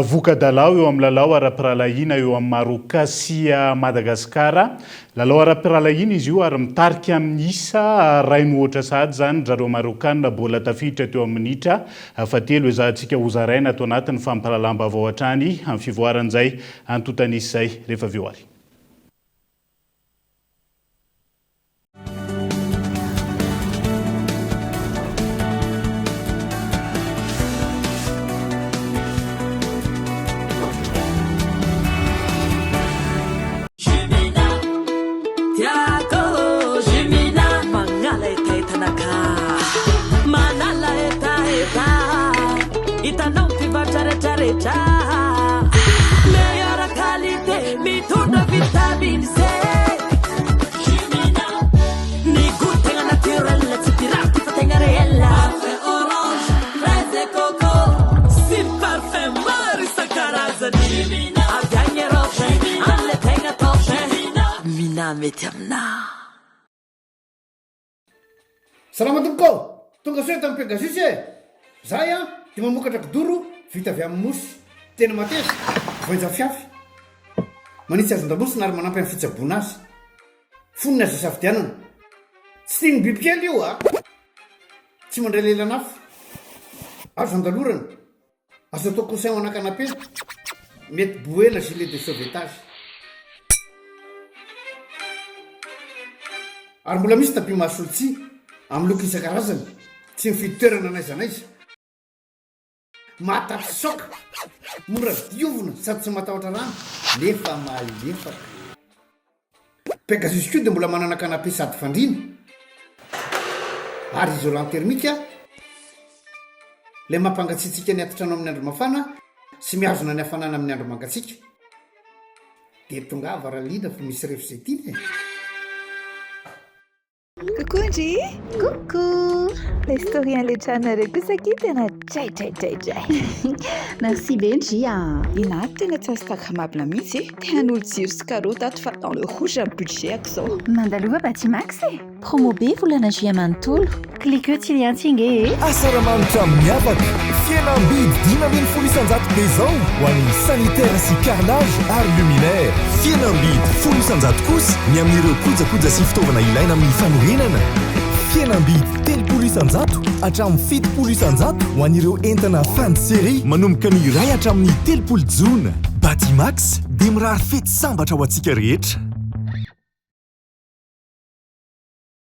voka-dalao eo amin'ny lalao ara-pirahalahiana eo amin'i Maroc sy Madagasikara. Lalao ara-pirahalahiana izy io ary mitarika amin'ny isa iray no ohatra sahady izany ry zareo Marokanina baolina tafiditra teo amin'ny minitra fahatelo. Ezahantsika hozaraina ato anatin'ny fampahalalam-baovao hatrany amin'ny fivoaran'izay antontan'isa izay rehefa avy eo ary. Mitondra vitamine C Jumina Ny goût tegna naturel Tsy pirate fa tegna réel Parfum orange, fraise et coco Sy parfum maro isan-karazany Jumina Avy agny Europe Amle tegna top Jumina mety aminah. Salama tompoko ô! Tonga soa eto amin'ny Pegasus e! Zahay an dia mamokatra kidoro vita avy amin'ny mousse. Tena mateza, voainja fiafy. Manitsy hazon-damosina ary manampy amin'ny fitsaboana azy. Fonony azo isafidianana. Tsy tian'ny bibikely io a! Tsy mandray lelan'afo. Azo andalorana. Azo atao coussin ho ana canapé, mety bouée na gilet de sauvetage. Ary mbola misy tapis mahasolo tsihy, amin'ny loko isan-karazany, tsy mifidy toerana n'aiza n'aiza. Mahatapy choc, mora diovina sady tsy matahotra rano nefa malefaka. Pegasus koa dia mbola manana canapé sady fandriana ary isolant thermique ilay mampangatsiatsiaka ny atitrano amin'ny andro mafana sy mihazona ny hafanana amin'ny andro mangatsiaka. Dia tongava raha liana fa misy ref izay tiana e! Coucou ndry! Coucou! Ilay story an'ilay tranonareo kosa akia tena dray dray dray dray. Merci be ndry a! Enahy tena tsy instagrammable mihitsy e! Te hanolo jiro sy carreaux tato fa dans le rouge ny budget-ko izao. Mandalova Batimax e! Promo be volana juillet manontolo. Cliquez tsy lien tsy nge e! Asaramanitra miavaka, fihenam-bidy 15% be izao ho an'ny sanitaire sy carrelage ary luminaire. Fihenam-bidy 10% kosa ny amin'ireo kojakoja sy fitaovana ilaina amin'ny fanorenana. Fihenam-bidy 30% hatramin'ny 70% ho an'ireo entana fin de série manomboka ny iray hatramin'ny 30 jona. Batimax dia mirary fety sambatra ho antsika rehetra.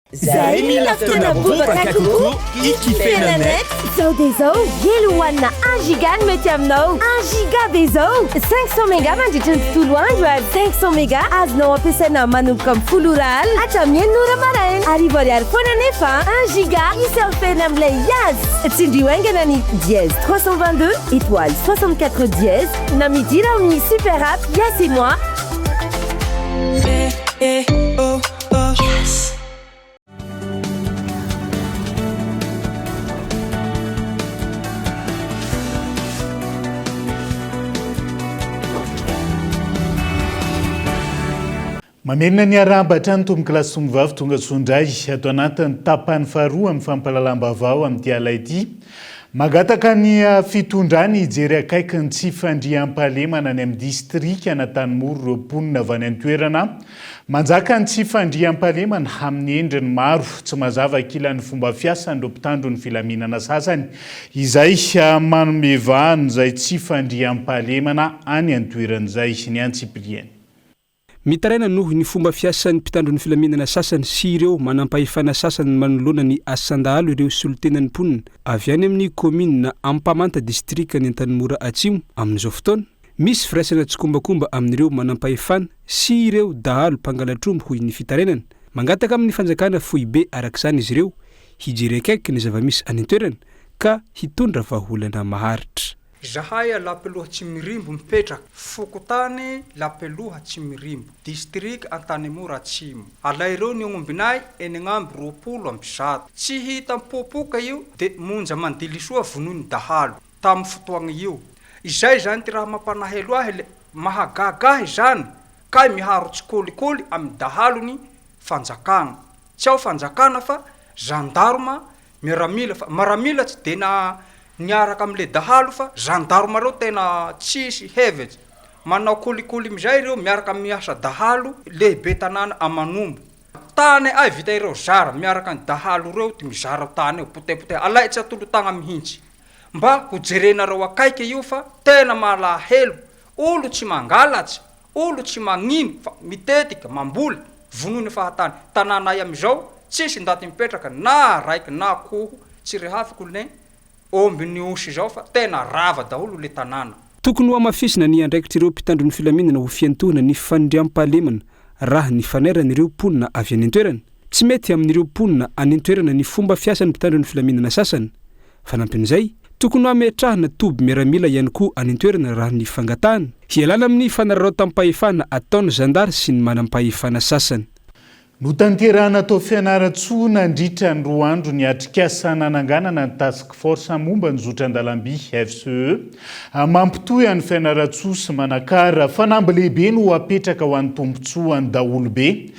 Zahay mila fotoana bobaka kokoa hikifena net. Zao dia zao, gel hohanina un giga no mety aminao. Un giga be zao! 500 méga mandritra ny tontolo andro ary 500 méga azonao ampiasaina manomboka amin'ny folo ora alina hatramin'ny enina ora maraina. Arivo ariary foana anefa un giga hi-surfer-na amin'ilay Yas. Tsindrio haingana ny dièse 322 étoile 64 dièse na midira ao amin'ny super app Yas et moi. Mamerina ny arahaba hatrany tompokolahy sy tompovavy tonga soa indray ato anatin'ny tapany faharoa amin'ny fampahalalam-baovao amin'ity alina ity. Mangataka ny fitondrany hijery akaiky ny tsy fandriampahalemana any amin'ny distrikan'Antanimora ireo mponina avy any an-toerana. Manjaka ny tsy fandriampahalemana amin'ny endriny maro. Tsy mazava ankilan'ny fomba fiasan'ireo mpitandro ny filaminana sasany izay manome vahana izay tsy fandriampahalemana any an-toerana izay. Ny antsipiriany. Mitaraina noho ny fomba fiasan'ny mpitandro ny filaminana sasany sy ireo manampahefana sasany manoloana ny asan-dahalo ireo solontenan'ny mponina avy any amin'ny kaominina Ampamanta distrikan'i Antanimora Atsimo amin'izao fotoana. Misy firaisana tsikombakomba amin'ireo manampahefana sy ireo dahalo mpangalatr'omby hoy ny fitarainana. Mangataka amin'ny fanjakana foibe arak'izany izy ireo hijery akaiky ny zava-misy any an-toerana ka hitondra vahaolana maharitra. Zahay a Lapeloha Tsimirimbo mipetraka, fokontany Lapeloha Tsimirimbo, district Antanimora Atsimo. Alaireo ny ombinay 126. Tsy hita mipopoka io de monja mandilisoa vonoiny dahalo. tamin'ny fotoagna io. Izay zany ty raha mampanahelo ahy le mahagaga ahy zany kay miharo tsikolikoly amy dahalo ny fanjakagna. Tsy ao fanjakana fa gendarme miaramila fa maramila tsy de na niaraka amle dahalo fa gendarme reo tena tsisy hevitsy. Manao kolikoly amizay reo miaraka miasa dahalo lehibe tanàna amanombo. Tany ay vita ireo zara miaraka ny dahalo reo ty mizara tany eo potepoteha alay tsy atolo tagna mihintsy. Mba ho jerenareo akaiky io fa tena malahelo olo tsy mangalatsy olo tsy magnino fa mitetika mamboly vonoiny fahatany tanànay amizao tsisy ndaty mipetraka na raiky na akoho tsy rehafiko le omby ny osy zao fa tena rava daholo le tanàna. Tokony hohamafisina ny andraikitr'ireo mpitandro ny filaminana ho fiantohana ny fandriampahalemana raha ny fanairan'ireo mponina avy any an-toerana. Tsy mety amin'ireo mponina any an-toerana ny fomba fiasan'ny mpitandro ny filaminana sasany. Fanampin'izay, tokony hametrahana toby miaramila ihany koa any an-toerana raha ny fangatahana. Hialana amin'ny fanararaotam-pahefana ataon'ny zandary sy ny manam-pahefana sasany. Notanterahana tao Fianarantsoa nandritra ny roa andro ny atrikasa nananganana ny Task Force momba ny zotra an-dalamby, FCE. Mampitohy an'i Fianarantsoa sy Manakara. Fanamby lehibe no apetraka ho an'ny tombontsoan'ny daholobe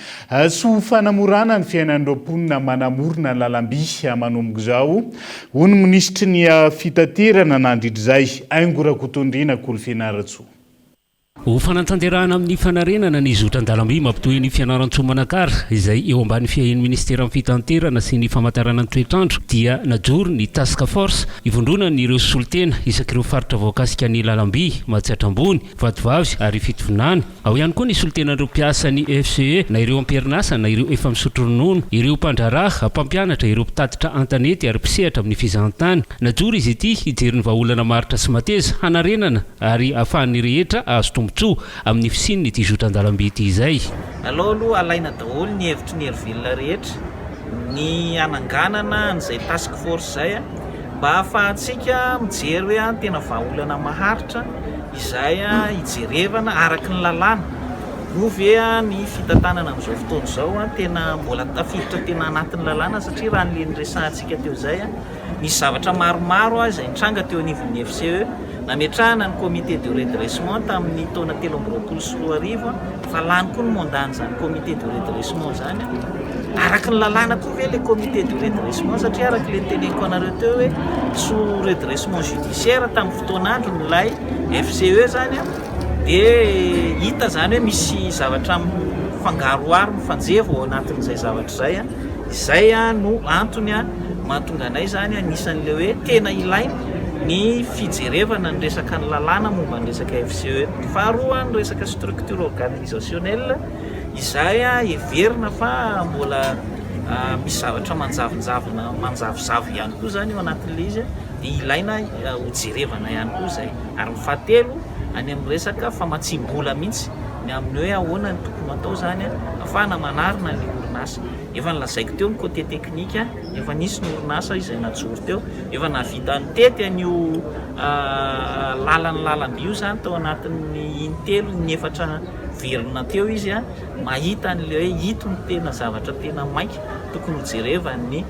sy ho fanamorana ny fiainan'ireo mponina manamorona ny lalamby manomboka izao, hoy ny minisitry ny Fitaterana nandritra izay, Haingo Rakotondriana Kolo Fianarantsoa. Ho fanatanterahana amin'ny fanarenana ny zotra an-dalamby mampitohy an'i Fianarantsoa Manakara, izay eo ambany fiahian'ny Minisiteran'ny Fitanterana sy ny Famantarana ny Toetr'andro, dia najoro ny Task Force ivondronan'ireo solontena isak'ireo faritra voakasika ny lalamby, Matsiatra Ambony, Vatovavy ary Fitovinany. Ao ihany koa ny solontenan'ireo mpiasan'ny FCE, na ireo am-perinasa na ireo efa misotro ronono, ireo mpandraharaha, mpampianatra, ireo mpitatitra an-tanety ary mpisehatra amin'ny fizahantany. Najoro izy ity hijery ny vahaolana maharitra sy mateza hanarenana ary ahafahan'ny rehetra hahazo tombontsoa amin'ny fisian'ity zotra an-dalamby ity izay. Alao aloha alaina daholo ny hevitry ny herivelona rehetra, ny hananganana an'izay task force izay mba hahafahantsika mijery hoe tena vahaolana maharitra izay hijerevana araka ny lalàna. Moa ve ny fitantanana amin'izao fotoana izao tena mbola tafiditra tena anatin'ny lalàna satria raha ny le niresahantsika teo izay, Nisy zavatra maromaro izay nitranga teo anivon'ny FCE. Nametrahana ny comité de redressement tamin'ny taona 2023, fa lany koa ny mandat-n'izany comité de redressement izany. Araka ny lalàna koa ve ilay comité de redressement satria araka ilay noteneniko anareo teo hoe sous redressement judiciaire tamin'ny fotoan'androny ilay FCE izany dia hita izany hoe misy zavatra mifangaroharo, mifanjevo ao anatin'izay zavatra izay. Izay no antony mahatonga anay izany anisan'ilay hoe tena ilaina ny fijerevana ny resaka ny lalàna momba ny resaka FCE. Faharoa ny resaka structure organisationnelle izay heverina fa mbola misy zavatra manjavonjavona, manjavozavo ihany koa izany eo anatin'ilay izy dia ilaina hojerevana ihany koa izay. Ary ny fahatelo any amin'ny resaka famatsiam-bola mihitsy ny amin'ny hoe ahoana ny tokony hatao izany ahafahana manarina ny orinasa. Efa nolazaiko teo ny côté technique, efa nisy ny orinasa izay najoro teo, efa nahavita nitety an'io lalan'ny lalamby io izany tao anatin'ny intelo, inefatra niverina teo izy mahita an'ilay hoe ito no tena zavatra tena maika tokony hojerevan'ny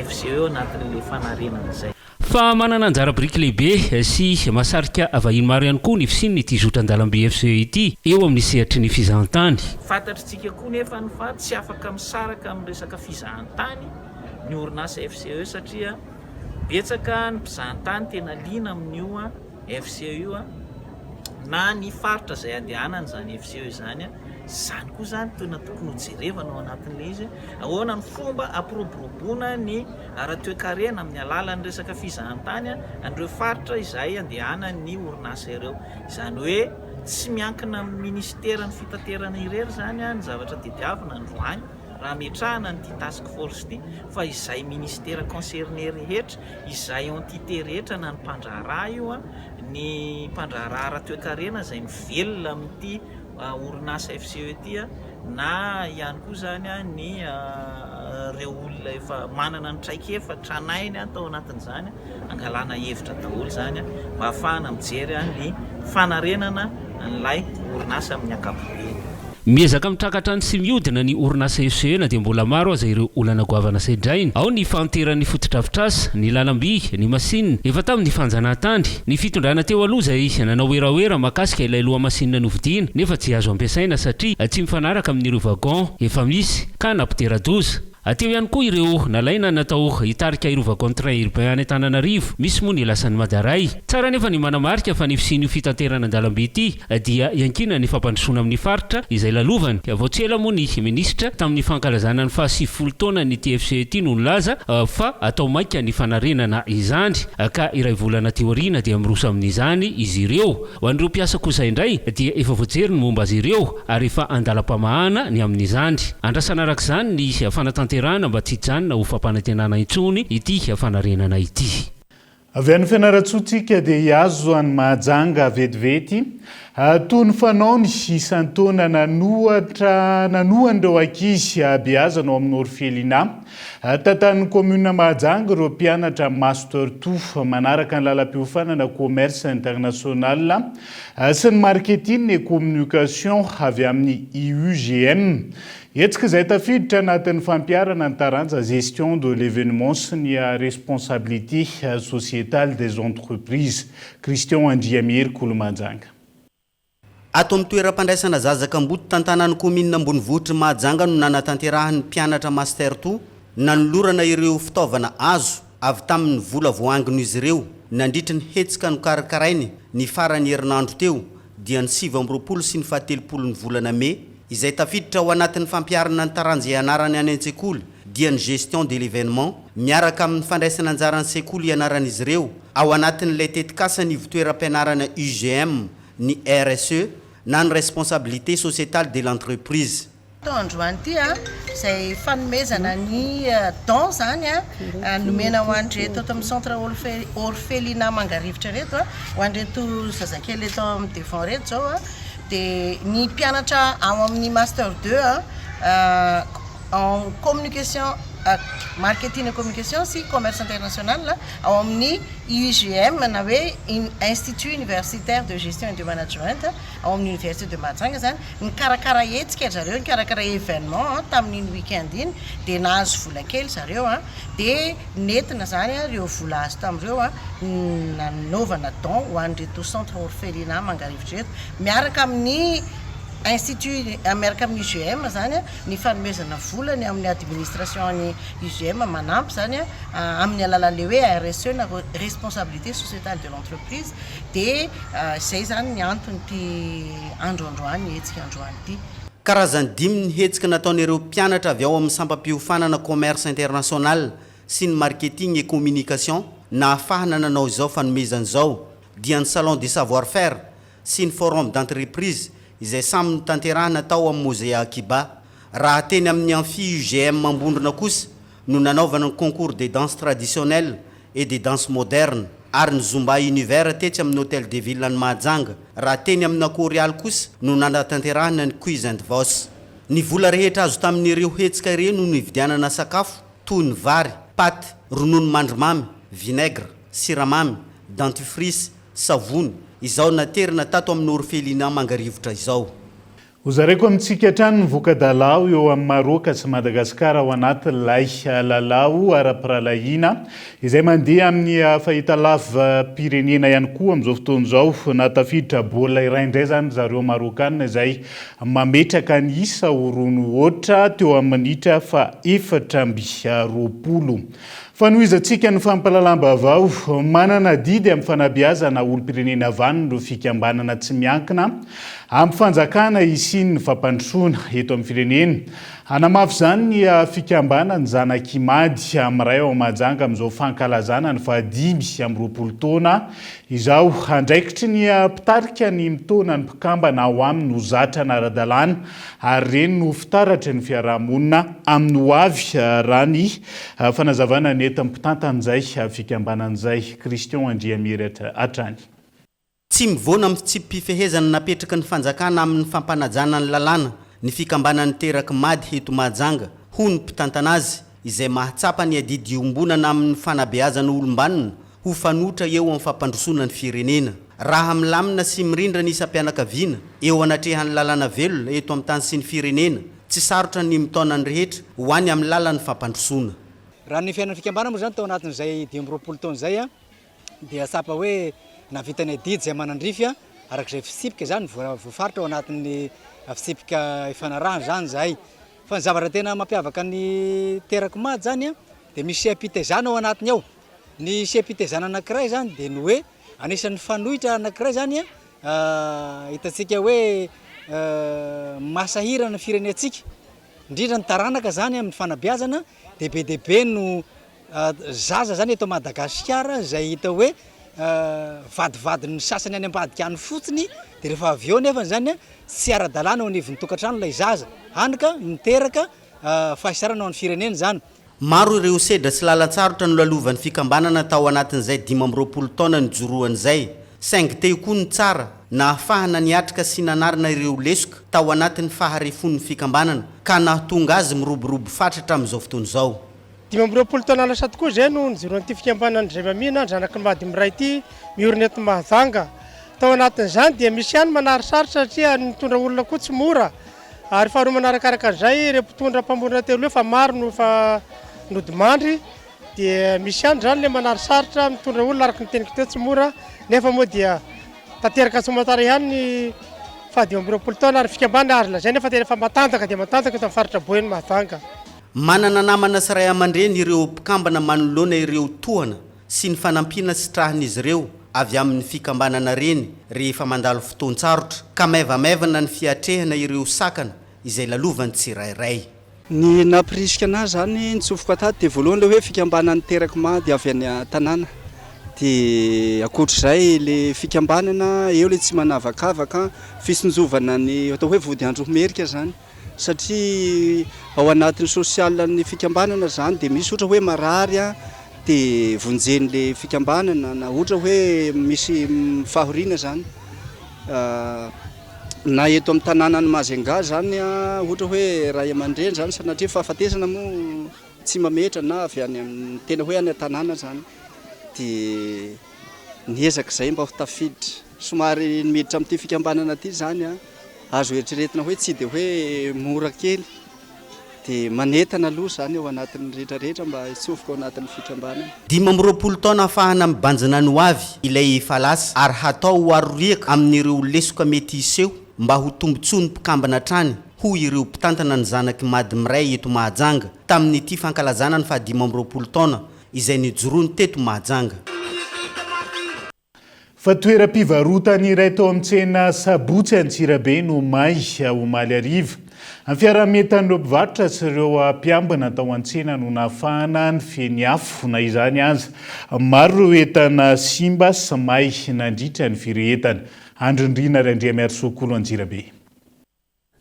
FCE ao anatin'ilay fanarenana izay. Fa manana anjara biriky lehibe sy mahasarika vahiny maro ihany koa ny fisian'ity zotra an-dalamby FCE ity eo amin'ny sehatry ny fizahantany. Fantatritsika koa nefany fa tsy afaka misaraka amin'ny resaka fizahantany ny orinasa FCE satria betsaka ny mpizahantany tena liana amin'io FCE io na ny faritra izay andehanany izany FCE izany. Izany koa izany tena tokony hojerevana ao anatin'ilay izy. Ahoana ny fomba hampiroboroboana ny ara-toekarena amin'ny alalan'ny resaka fizahantany an'ireo faritra izay andehanan'ny orinasa ireo. Izany hoe tsy miankina amin'ny minisiteran'ny fitaterana irery izany ny zavatra tediavina androany raha ametrahana an'ity task force ity fa izay ministera concerné rehetra, izay entité rehetra na ny mpandraharaha io, ny mpandraharaha ara-toekarena izay mivelona amin'ity orinasa FCE ity na ihany koa izany ny ireo olona efa manana ny traikefa tranainy tao anatin'izany, angalana hevitra daholo izany mba ahafahana mijery ny fanarenana an'ilay orinasa amin'ny ankapobeny. Miezaka mitraka hatrany sy mihodina ny orinasa FCE na dia mbola maro aza ireo olana goavana sedrainy. Ao ny fahanteran'ny fotodrafitrasa, ny lalam-by, ny masinina, efa tamin'ny fanjanahantany, ny fitondrana teo aloha izay nanao werawera mahakasika ilay lohamasinina novidiana nefa tsy azo ampiasaina satria tsy mifanaraka amin'ireo wagon efa misy ka nampitera-doza. Teo ihany koa ireo nalaina natao hitarika ireo wagon train urbain any Antananarivo, misy moa ny lasan'i Madaray. Tsara anefa ny manamarika fa ny fisian'io fitanterana an-dalambe ity dia iankinan'ny fampandrosoana amin'ny faritra izay lalovany. Vao tsy ela moa ny minisitra tamin'ny fankalazana ny faha 90 taonan'ity FCE ity no nilaza fa atao maika ny fanarenana izany ka iray volana aty aoriana dia miroso amin'izany izy ireo. Ho an'ireo mpiasa kosa indray dia efa voajery ny momba azy ireo ary efa andalam-pamahana ny amin'izany. Andrasana araka izany ny fanatanterahana mba tsy hijanona ho fampanantenana intsony ity fanarenana ity. Avy any Fianarantsoa tsika dia hihazo an'i Mahajanga vetivety. Toy ny fanaony isan-taona nanohatra nanohan'ireo ankizy beazana ao amin'ny orphelinat. Tantanin'ny kaominina Mahajanga ireo mpianatra Master Two manaraka ny lalam-piofanana Commerce International sy ny Marketing et Communication avy amin'ny IUGM. Hetsika izay tafiditra anatin'ny fampiharana ny taranja Gestion de l'événement sy ny Responsabilité sociétale des entreprises. Christian Andriamihery Kolomanjanga. Ato amin'ny toeram-pandraisana zaza kamboty tantanan'ny kaominina ambonivohitr'i Mahajanga no nanatanterahan'ny mpianatra Master Two nanolorana ireo fitaovana azo avy tamin'ny vola voaangon'izy ireo nandritry ny hetsika nokarakarainy ny faran'ny herinandro teo dia ny 29 sy ny fahatelopolo ny volana mey izay tafiditra ao anatin'ny fampiharana ny taranja ianarany any an-tsekoly dia ny gestion de l'événement miaraka amin'ny fandraisana anjaran'ny sekoly ianaran'izy ireo ao anatin'ilay tetikasan'ny ivontoeram-pianarana UGM ny RSE na ny Responsabilité Sociétale de l'Entreprise. Atao androany ity izay fanomezana ny don izany nomena ho an'ireto ato amin'ny centre orphelinat Mangarivotra ireto, ho an'ireto zazakely eto amin'ny devant ireto izao dia ny mpianatra ao amin'ny master deux en communication, marketing et communication sy commerce international ao amin'ny IUGM na hoe Institut Universitaire de Gestion et de Management ao amin'ny Université de Mahajanga izany, nikarakara hetsika ry zareo, nikarakara événement tamin'iny week-end iny dia nahazo vola kely zareo dia nentina izany ireo vola azo tamin'ireo nanaovana don ho an'ireto centre orphelinat Mangarivotra ireto miaraka amin'ny Institut miaraka amin'ny UGM izany ny fanomezana vola ny amin'ny administration ny UGM manampy izany amin'ny alalan'ilay hoe RSE na responsabilité sociétale de l'entreprise dia izay izany ny anton'ity andro androany hetsika androany ity. Karazany dimy ny hetsika nataon'ireo mpianatra avy ao amin'ny sampam-piofanana Commerce International sy ny Marketing et Communication nahafahana nanao izao fanomezana izao dia ny Salon des Savoir Faire sy ny Forum d'entreprise izay samy notanterahina tao amin'ny Mozea Akiba. Raha teny amin'ny Amphi UGM Ambondrona kosa no nanaovana ny concours de danse traditionnelle et de danse moderne ary ny Zumba Univers tetsy amin'ny Hotel de Ville any Mahajanga, raha teny amin'ny Akorialy kosa no nanatanterahina ny Quiz and Voice. Ny vola rehetra azo tamin'ireo hetsika ireo no nividianana sakafo toy ny vary, paty, ronono mandry mamy, vinaigre, siramamy, dentifrice, savony, izao naterina tato amin'ny Orphelinat Mangarivotra izao. Hozaraiko amintsika hatrany ny voka-dalao eo amin'i Maroka sy Madagasikara ao anatin'ilay lalao ara-pirahalahiana izay mandeha amin'ny fahitalavi-pirenena ihany koa amin'izao fotoana izao. Nahatafiditra baolina iray indray izany ry zareo Marokanina izay mametraka ny isa ho roa no aotra teo amin'ny minitra faha-24. Fanohizantsika ny fampahalalam-baovao, manana adidy amin'ny fanabeazana olom-pirenena vanona ireo fikambanana tsy miankina amin'ny fanjakana hisian'ny fampandrosoana eto amin'ny firenena. Hanamafy izany ny fikambanan'ny Zanak'Imady miray ao Mahajanga amin'izao fankalazana ny faha-25 taona izao. Andraikitry ny mpitarika ny mitaona ny mpikambana ao aminy ho zatra hanara-dalàna ary ireny no fitaratry ny fiaraha-monina amin'ny ho avy, raha ny fanazavana nentin'ny mpitantana izay fikambanana izay, Christian Andriamihery hatrany. Tsy mivoana amin'ny fitsipi-pifehezana napetraky ny fanjakana amin'ny fampanajana ny lalàna ny fikambanan'ny Terak'i Mady eto Mahajanga, hoy ny mpitantana azy, izay mahatsapa ny adidy iombonana amin'ny fanabeazana olom-banona ho fanoitra eo amin'ny fampandrosoana ny firenena. Raha milamina sy mirindra ny isam-pianakaviana eo anatrehan'ny lalàna velona eto amin'ny tany sy ny firenena, tsy sarotra ny mitaona ny rehetra ho any amin'ny lalan'ny fampandrosoana. Raha ny fiainan'ny fikambanana moa izany tao anatin'izay 25 taona izay dia tsapa hoe nahavita ny adidy izay manandrify araka izay fitsipika izany voafaritra ao anatin'ny fitsipika ifanarahana izany izahay. Fa ny zavatra tena mampiavaka ny Terako Mada izany dia misy seha-pitaizana ao anatiny ao. Ny seha-pitaizana anankiray izany dia ny hoe anisan'ny fanoitra anankiray izany hitantsika hoe mahasahirana ny firenentsika, indrindra ny taranaka izany amin'ny fanabeazana dia be dia be no zaza izany eto Madagasikara izay hita hoe vadivadin'ny sasany any ambadika any fotsiny dia rehefa avy eo nefa izany tsy ara-dalàna eo anivon'ny tokantrano ilay zaza, hany ka miteraka fahasahiranana ho an'ny firenena izany. Maro ireo sedra sy lalan-tsarotra nolalovan'ny fikambanana tao anatin'izay 25 taona nijoroany izay, saingy teo koa ny tsara nahafahana niatrika sy nanarina ireo lesoka tao anatin'ny faharefon'ny fikambanana ka nahatonga azy miroborobo fatratra amin'izao fotoana izao. 25 taona lasa tokoa izay no nijoroan'ity fikambanan'ny Zay-Mamina Zanaky ny Madimiray ity miorina eto Mahajanga. Tao anatin'izany dia misy ihany manary sarotra satria ny mitondra olona koa tsy mora. Ary faharoa manarakaraka an'izay, ireo mpitondra mpamorona teo aloha efa maro no efa nodimandry dia misy ihany izany ilay manary sarotra mitondra olona araka ny teniko teo tsy mora nefa moa dia tanteraka soamantsara ihany ny faha 25 taona ary fikambanana azo lazaina fa tena efa matanjaka dia matanjaka eto amin'ny faritra Boeny Mahajanga. Manana namana sy ray aman-dreny ireo mpikambana manoloana ireo tohana sy ny fanampiana sitrahan'izy ireo avy amin'ny fikambanana reny rehefa mandalo fotoan-tsarotra, ka maivamaivana ny fiatrehana ireo sakana izay lalovan'ny tsirairay. Ny nampirisika anah zany nitsofoka tato dia voalohany le hoe fikambanan'ny terak'i Mady avy any an-tanàna dia ankoatr'izay le fikambanana eo le tsy manavakavaka, fitsinjovana ny atao hoe vody andro merika zany. Satria ao anatin'ny social ny fikambanana zany dia misy ohatra hoe marary an, dia vonjen'le fikambanana na ohatra hoe misy fahoriana zany na eto amin'ny tanànan'i Majunga zany an, ohatra hoe ray aman-dreny zany sanatria fahafatesana moa tsy mametra na avy any amin'ny tena hoe any an-tanàna zany dia niezaka izay mba ho tafiditra. Somary ny miditra amin'ity fikambanana ity izany an, azo eritreretina hoe tsy dia hoe mora kely, dia manentana aloha izany ao anatin'ny rehetra rehetra mba hitsofoka ao anatin'ny fikambanana. 25 taona ahafahana mibanjina ny hoavy ilay efa lasa ary hatao ho aroriaka amin'ireo lesoka mety hiseho mba ho tombontsoan'ny mpikambana hatrany hoy ireo mpitantana ny zanak'i Mady Miray eto Mahajanga tamin'ity fankalazana ny faha 25 taona izay nijoroany teto Mahajanga. Fa toeram-pivarotana iray tao amin'ny tsena Sabotsy Antsirabe no may omaly hariva. Amin'ny fiaraha-mientan'ireo mpivarotra sy ireo mpiambina tao an-tsena no nahafahana nifehy ny afo. Na izany aza, maro ireo entana simba sy may nandritra ny firehetana. Andry Nirina Randriamiarisoa Kolo Antsirabe.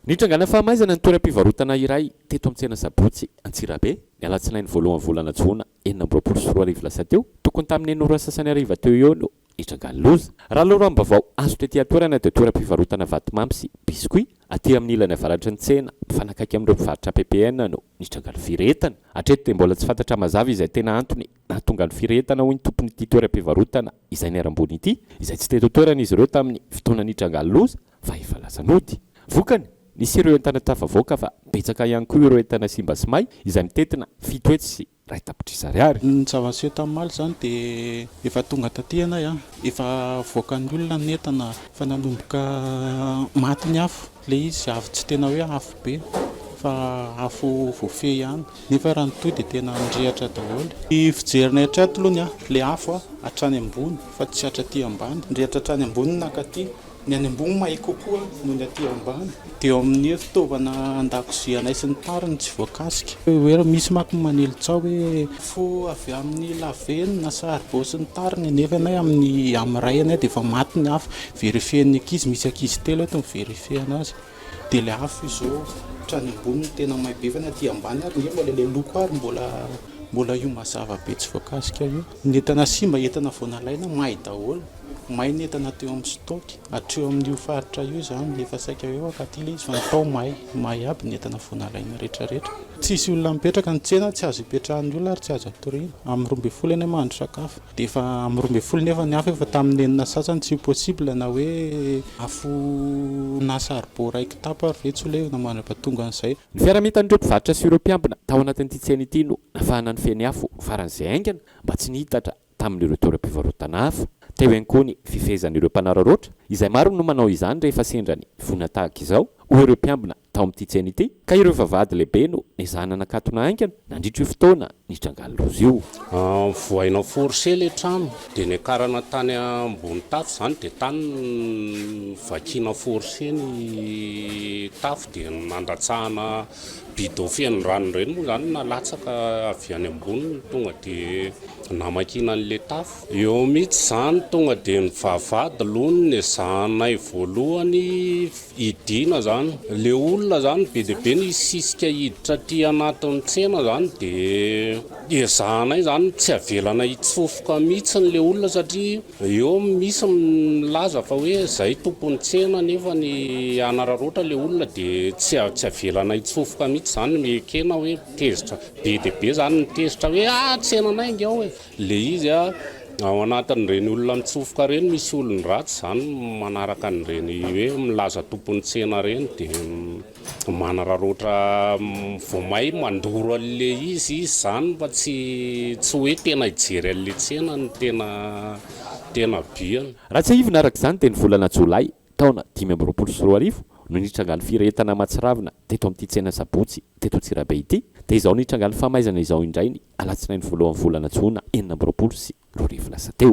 Nitrangana fahamaizana ny toeram-pivarotana iray teto amin'ny tsena Sabotsy Antsirabe, ny alatsinainy voalohan'ny volana jona 2026 lasa teo, tokony tamin'ny enina ora sasany hariva teo eo no nitrangan'ny loza. Raha loharanom-baovao azo tety an-toerana dia toeram-pivarotana vatomamy sy biscuit aty amin'ny ilany avaratry ny tsena mifanakaiky amin'ireo mpivarotra ppn no nitrangan'ny firehetana. Hatreto dia mbola tsy fantatra mazava izay tena antony nahatonga ny firehetana hoy ny tompon'ity toeram-pivarotana izay niharam-boina ity, izay tsy teto an-toerana izy ireo tamin'ny fotoana nitrangan'ny loza. fa efa lasa nody. Vokany, nisy ireo entana tafavoaka fa betsaka ihany koa ireo entana simba sy may izay mitentina 701 tapitrisa ariary. Ny zava-niseho tamin'ny omaly izany dia efa tonga taty ianay an, efa avoakan'ny olona ny entana, efa nanomboka maty ny afo, ilay izy afo tsy tena hoe afo be fa afo voafehy ihany nefa raha nitohy dia tena nirehatra daholo. Ny fijerinay hatrato aloha ny an, ilay afo hatrany ambony fa tsy hatraty ambany, nirehatra hatrany ambony nankaty. Ny any ambony may kokoa noho ny aty ambany. Dia eo amin'ny hoe fitaovana an-dakozia anay sy ny tariny tsy voakasika. Hoe misy manko ny manely tsaho hoe fo avy amin'ny lavenona, saribao sy ny tariny nefa anay amin'ny amin'ny iray anay dia efa maty ny afo. Verifier-n'ny ankizy, misy ankizy telo eto mi-verifier anazy. Dia ilay afo izao hatrany ambony no tena may be fa ny aty ambany ary nge mbola ilay loko ary mbola mbola io mazava be tsy voakasika io. Ny entana simba, entana vao nalaina may daholo. May ny entana teo amin'ny stock, hatreo amin'io faritra io izany, efa saika hoe hankaty ilay izy fa ny tao may, may aby ny entana vao nalaina rehetrarehetra. Tsisy olona mipetraka ny tsena, tsy azo ipetrahan'ny olona ary tsy azo atoriana. Amin'ny 12 ianay mahandro sakafo, dia efa amin'ny 12 nefa ny afo efa tamin'ny enina sasany, tsy possible na hoe afo na saribao iray kitapo ary ve tsy ho levona mandra-pahatonga an'izay. Ny fiaraha-mientan'ireo mpivarotra sy ireo mpiambina tao anatin'ity tsena ity no nafahana nifehy ny afo faran'izay haingana mba tsy nihitatra tamin'ireo toeram-pivarotana hafa. Teo ihany koa ny fifehezan'ireo mpanararaotra, izay maro no manao izany rehefa sendra ny voina tahaka izao, hoy ireo mpiambina tao amin'ity tsena ity, ka ireo vavahady lehibe no nezahana nakatona haingana nandritra io fotoana nitrangan'ny loza io. Vohaina forcé le trano de niakarana tany ambony tafo zany de tany novakiana forcé ny tafo de nandatsahana bidon feno rano ireny moa zany nalatsaka avy any ambony no tonga de namakiana an'le tafo. Eo mihitsy zany tonga de ny vavahady aloha no nezahanay voalohany Hidiana zany. Le olona zany be dia be ny hisisika hiditra aty anatin'ny tsena zany de ezahanay zany tsy avelanay hitsofoka mihitsiny le olona satria eo misy milaza fa hoe zay tompon'ny tsena nefa ny hanararaotra le olona de tsy tsy avelanay hitsofoka mihitsy zany ekena hoe tezitra be dia be zany ny tezitra hoe ah tsenanay nge ao e. Le izy a, ao anatin'ireny olona mitsofoka ireny misy olon-dratsy izany manaraka an'ireny hoe milaza tompon'ny tsena ireny dia manararaotra vao may mandoro an'le izy izy izany fa tsy tsy hoe tena hijery an'le tsena no tena tena but-ny. Raha tsiahivina araka izany dia ny volana jolay taona 2025 no nitrangan'ny firehetana mahatsiravina teto amin'ity tsena Sabotsy teto Antsirabe ity, dia izao nitrangan'ny famaizana izao indray ny alatsinainy voalohan'ny volana jona 2026 lasa teo.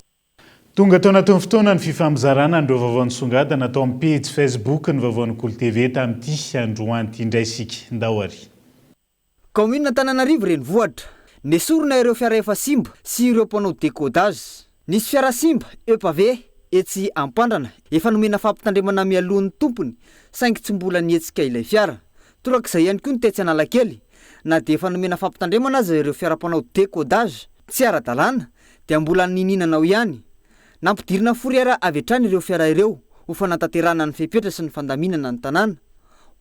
Tonga tao anatin'ny fotoana ny fifampizarana an'ireo vaovao nisongadina tao amin'ny pejy Facebook ny vaovaon'ny Kolo TV tamin'ity androany ity indray isika. Ndao ary. Kaominina Antananarivo Renivohitra. Nesorina ireo fiara efa simba sy ireo mpanao décodage. Nisy fiara simba, EPAV, etsy Ampandrana, efa nomena fampitandremana mialoha ny tompony saingy tsy mbola nihetsika ilay fiara. Torak'izay ihany koa ny tetsy Analakely, na dia efa nomena fampitandremana aza ireo fiara mpanao décodage tsy ara-dalàna dia mbola niniana nanao ihany. Nampidirina fourrière avy hatrany ireo fiara ireo ho fanatanterahana ny fepetra sy ny fandaminana ny tanàna.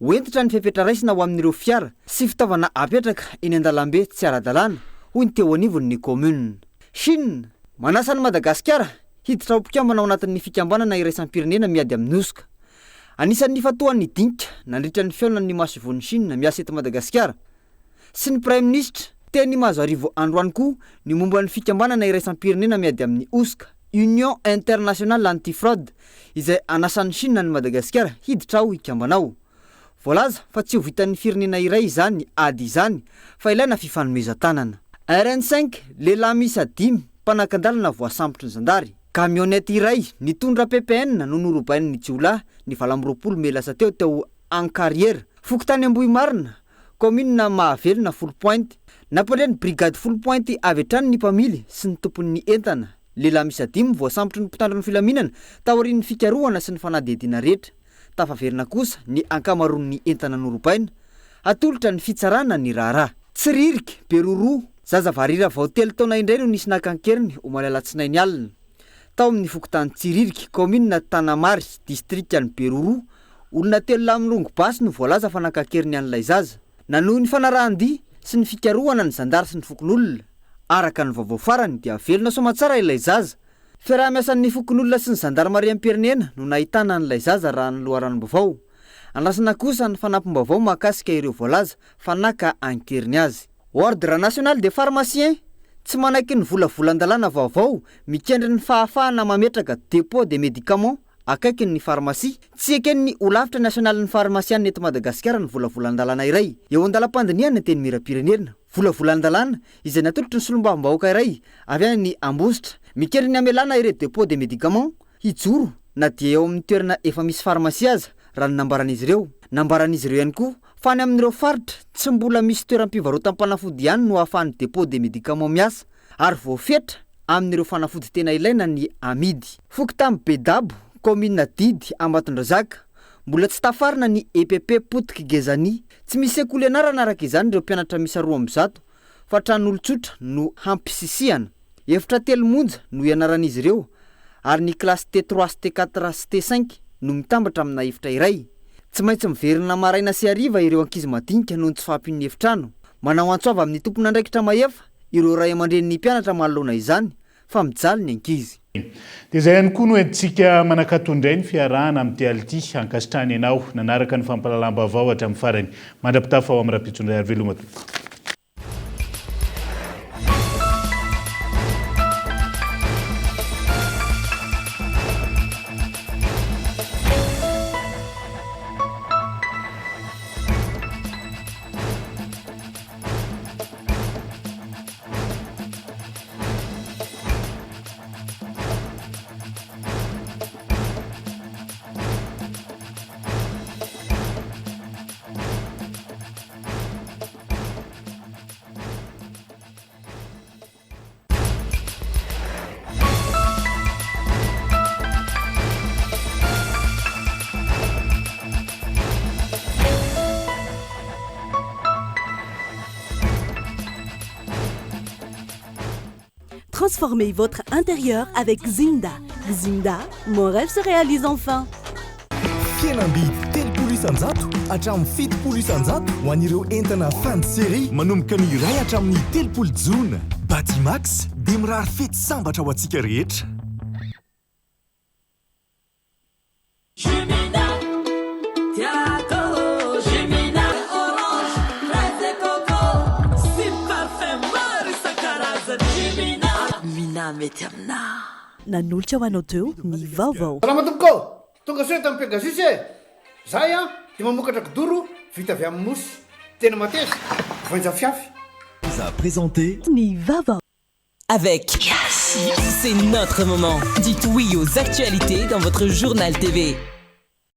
Ho hentitra ny fepetra raisina ho amin'ireo fiara sy fitaovana apetraka eny an-dalambe tsy ara-dalàna, hoy ny teo anivon'ny kaominina. Chine, Manasa an'i Madagasikara hiditra ho mpikambana ao anatin'ny fikambanana iraisam-pirenena miady amin'ny hosoka. Anisan'ny nifantohan'ny dinika nandritra ny fihaonan'ny masoivohon'i Chine miasa eto Madagasikara sy ny Praiminisitra teny Mahazoarivo androany koa ny momba ny fikambanana iraisam-pirenena miady amin'ny hosoka, Union Internationale Anti-Fraude, izay anasan'i Chine an'i Madagasikara hiditra ao hikambana ao. Voalaza fa tsy ho vitan'ny firenena iray izany ady izany fa ilaina fifanomezan-tanana. RN cinq, Lehilahy miisa dimy mpanakan-dalana voasambotry ny zandary. Camionnette iray nitondra ppn no norobain'ny jiolahy ny 28 mey lasa teo teo Ankariera, fokontany Ambohimarina, kaominina Mahavelona Foulpointe. Nampandre ny brigady Foulpointe avy hatrany ny mpamily sy ny tompon'ny entana. Lehilahy miisa dimy voasambotry ny mpitandro ny filaminana taorian'ny fikarohana sy ny fanadihadiana rehetra. Tafaverina kosa ny ankamaroan'ny entana norobaina. Hatolotra ny fitsarana ny raharaha. Tsiririka, Beroroha, zaza varira vao telo taona indray no nisy naka an-keriny omaly alatsinainy alina. Tao amin'ny fokontany Tsiririka, kaominina Tanamary, distrikan'i Beroroha, olona telo lahy mirongo basy no voalaza fa naka an-keriny an'ilay zaza. Nanohy ny fanarahan-dia sy ny fikarohana ny zandary sy ny fokonolona. Araka ny vaovao farany dia velona soamantsara ilay zaza. Fiaraha-miasan'ny fokonolona sy ny zandarimariam-pirenena no nahitana an'ilay zaza raha ny loharanom-baovao. Andrasana kosa ny fanampim-baovao mahakasika ireo voalaza fa naka an-keriny azy. Ordre national des pharmaciens, Tsy manaiky ny volavolan-dalàna vaovao mikendry ny fahafahana mametraka dépôt de médicaments akaikin'ny farmasia. Tsy eken'ny Holafitra nasionalin'ny farmasianina eto Madagasikara ny volavolan-dalàna iray eo an-dalam-pandinihana ny Antenimierampirenena. Volavolan-dalàna izay natolotry ny solombavambahoaka iray avy any Ambositra, mikendry ny hamelana ireo dépôt de médicaments hijoro na dia eo amin'ny toerana efa misy farmasia aza, raha ny nambaran'izy ireo. Nambaran'izy ireo ihany koa fa any amin'ireo faritra tsy mbola misy toeram-pivarotam-panafody ihany no ahafahan'ny dépôt de médicaments miasa ary voafetra amin'ireo fanafody tena ilaina ny amidy. Fokontany Bedabo, kaominina Didy, Ambatondrazaka. Mbola tsy tafarina ny EPP Potiky Gezani. Tsy misy sekoly ianarana araka izany ireo mpianatra miisa 200 fa tran'olon-tsotra no hampisisihana. Efitra telo monja no ianaran'izy ireo ary ny kilasy T3 sy T4 sy T5 no mitambatra amina efitra iray. Tsy maintsy miverina maraina sy hariva ireo ankizy madinika noho ny tsy fahampian'ny efitrano. Manao antso avo amin'ny tompon'andraikitra mahefa ireo ray aman-drenin'ny mpianatra manoloana izany fa mijaly ny ankizy. Dia izay ihany koa no entintsika manakato indray ny fiarahana amin'ity alina ity. Ankasitrahana ianao nanaraka ny fampahalalam-baovao hatramin'ny farany. Mandra-pitafa ho amin'ny rahampitso indray ary veloma tompoko. Transformez votre intérieur avec Zinda. Zinda, mon rêve se réalise enfin. Fihenam-bidy 30 isan-jato hatramin'ny 70 isan-jato ho an'ireo entana fin de série manomboka ny iray hatramin'ny 30 jona. Batimax dia mirary fety sambatra ho antsika rehetra. Jumina, tiako Jumina, orange, fraise et coco, sy parfum maro isan-karazany Jumina. Mina mety aminà. Nanolotra ho anao teo ny vaovao. Salama tompoko ô! Tonga soa eto amin'ny Pegasus e! Zahay an dia mamokatra kidoro vita avy amin'ny mousse. Tena mateza, voainja fiafy. Vous a présenté. Ny vaovao. Avec Yes, c'est notre moment. Dites oui aux actualités dans votre journal TV.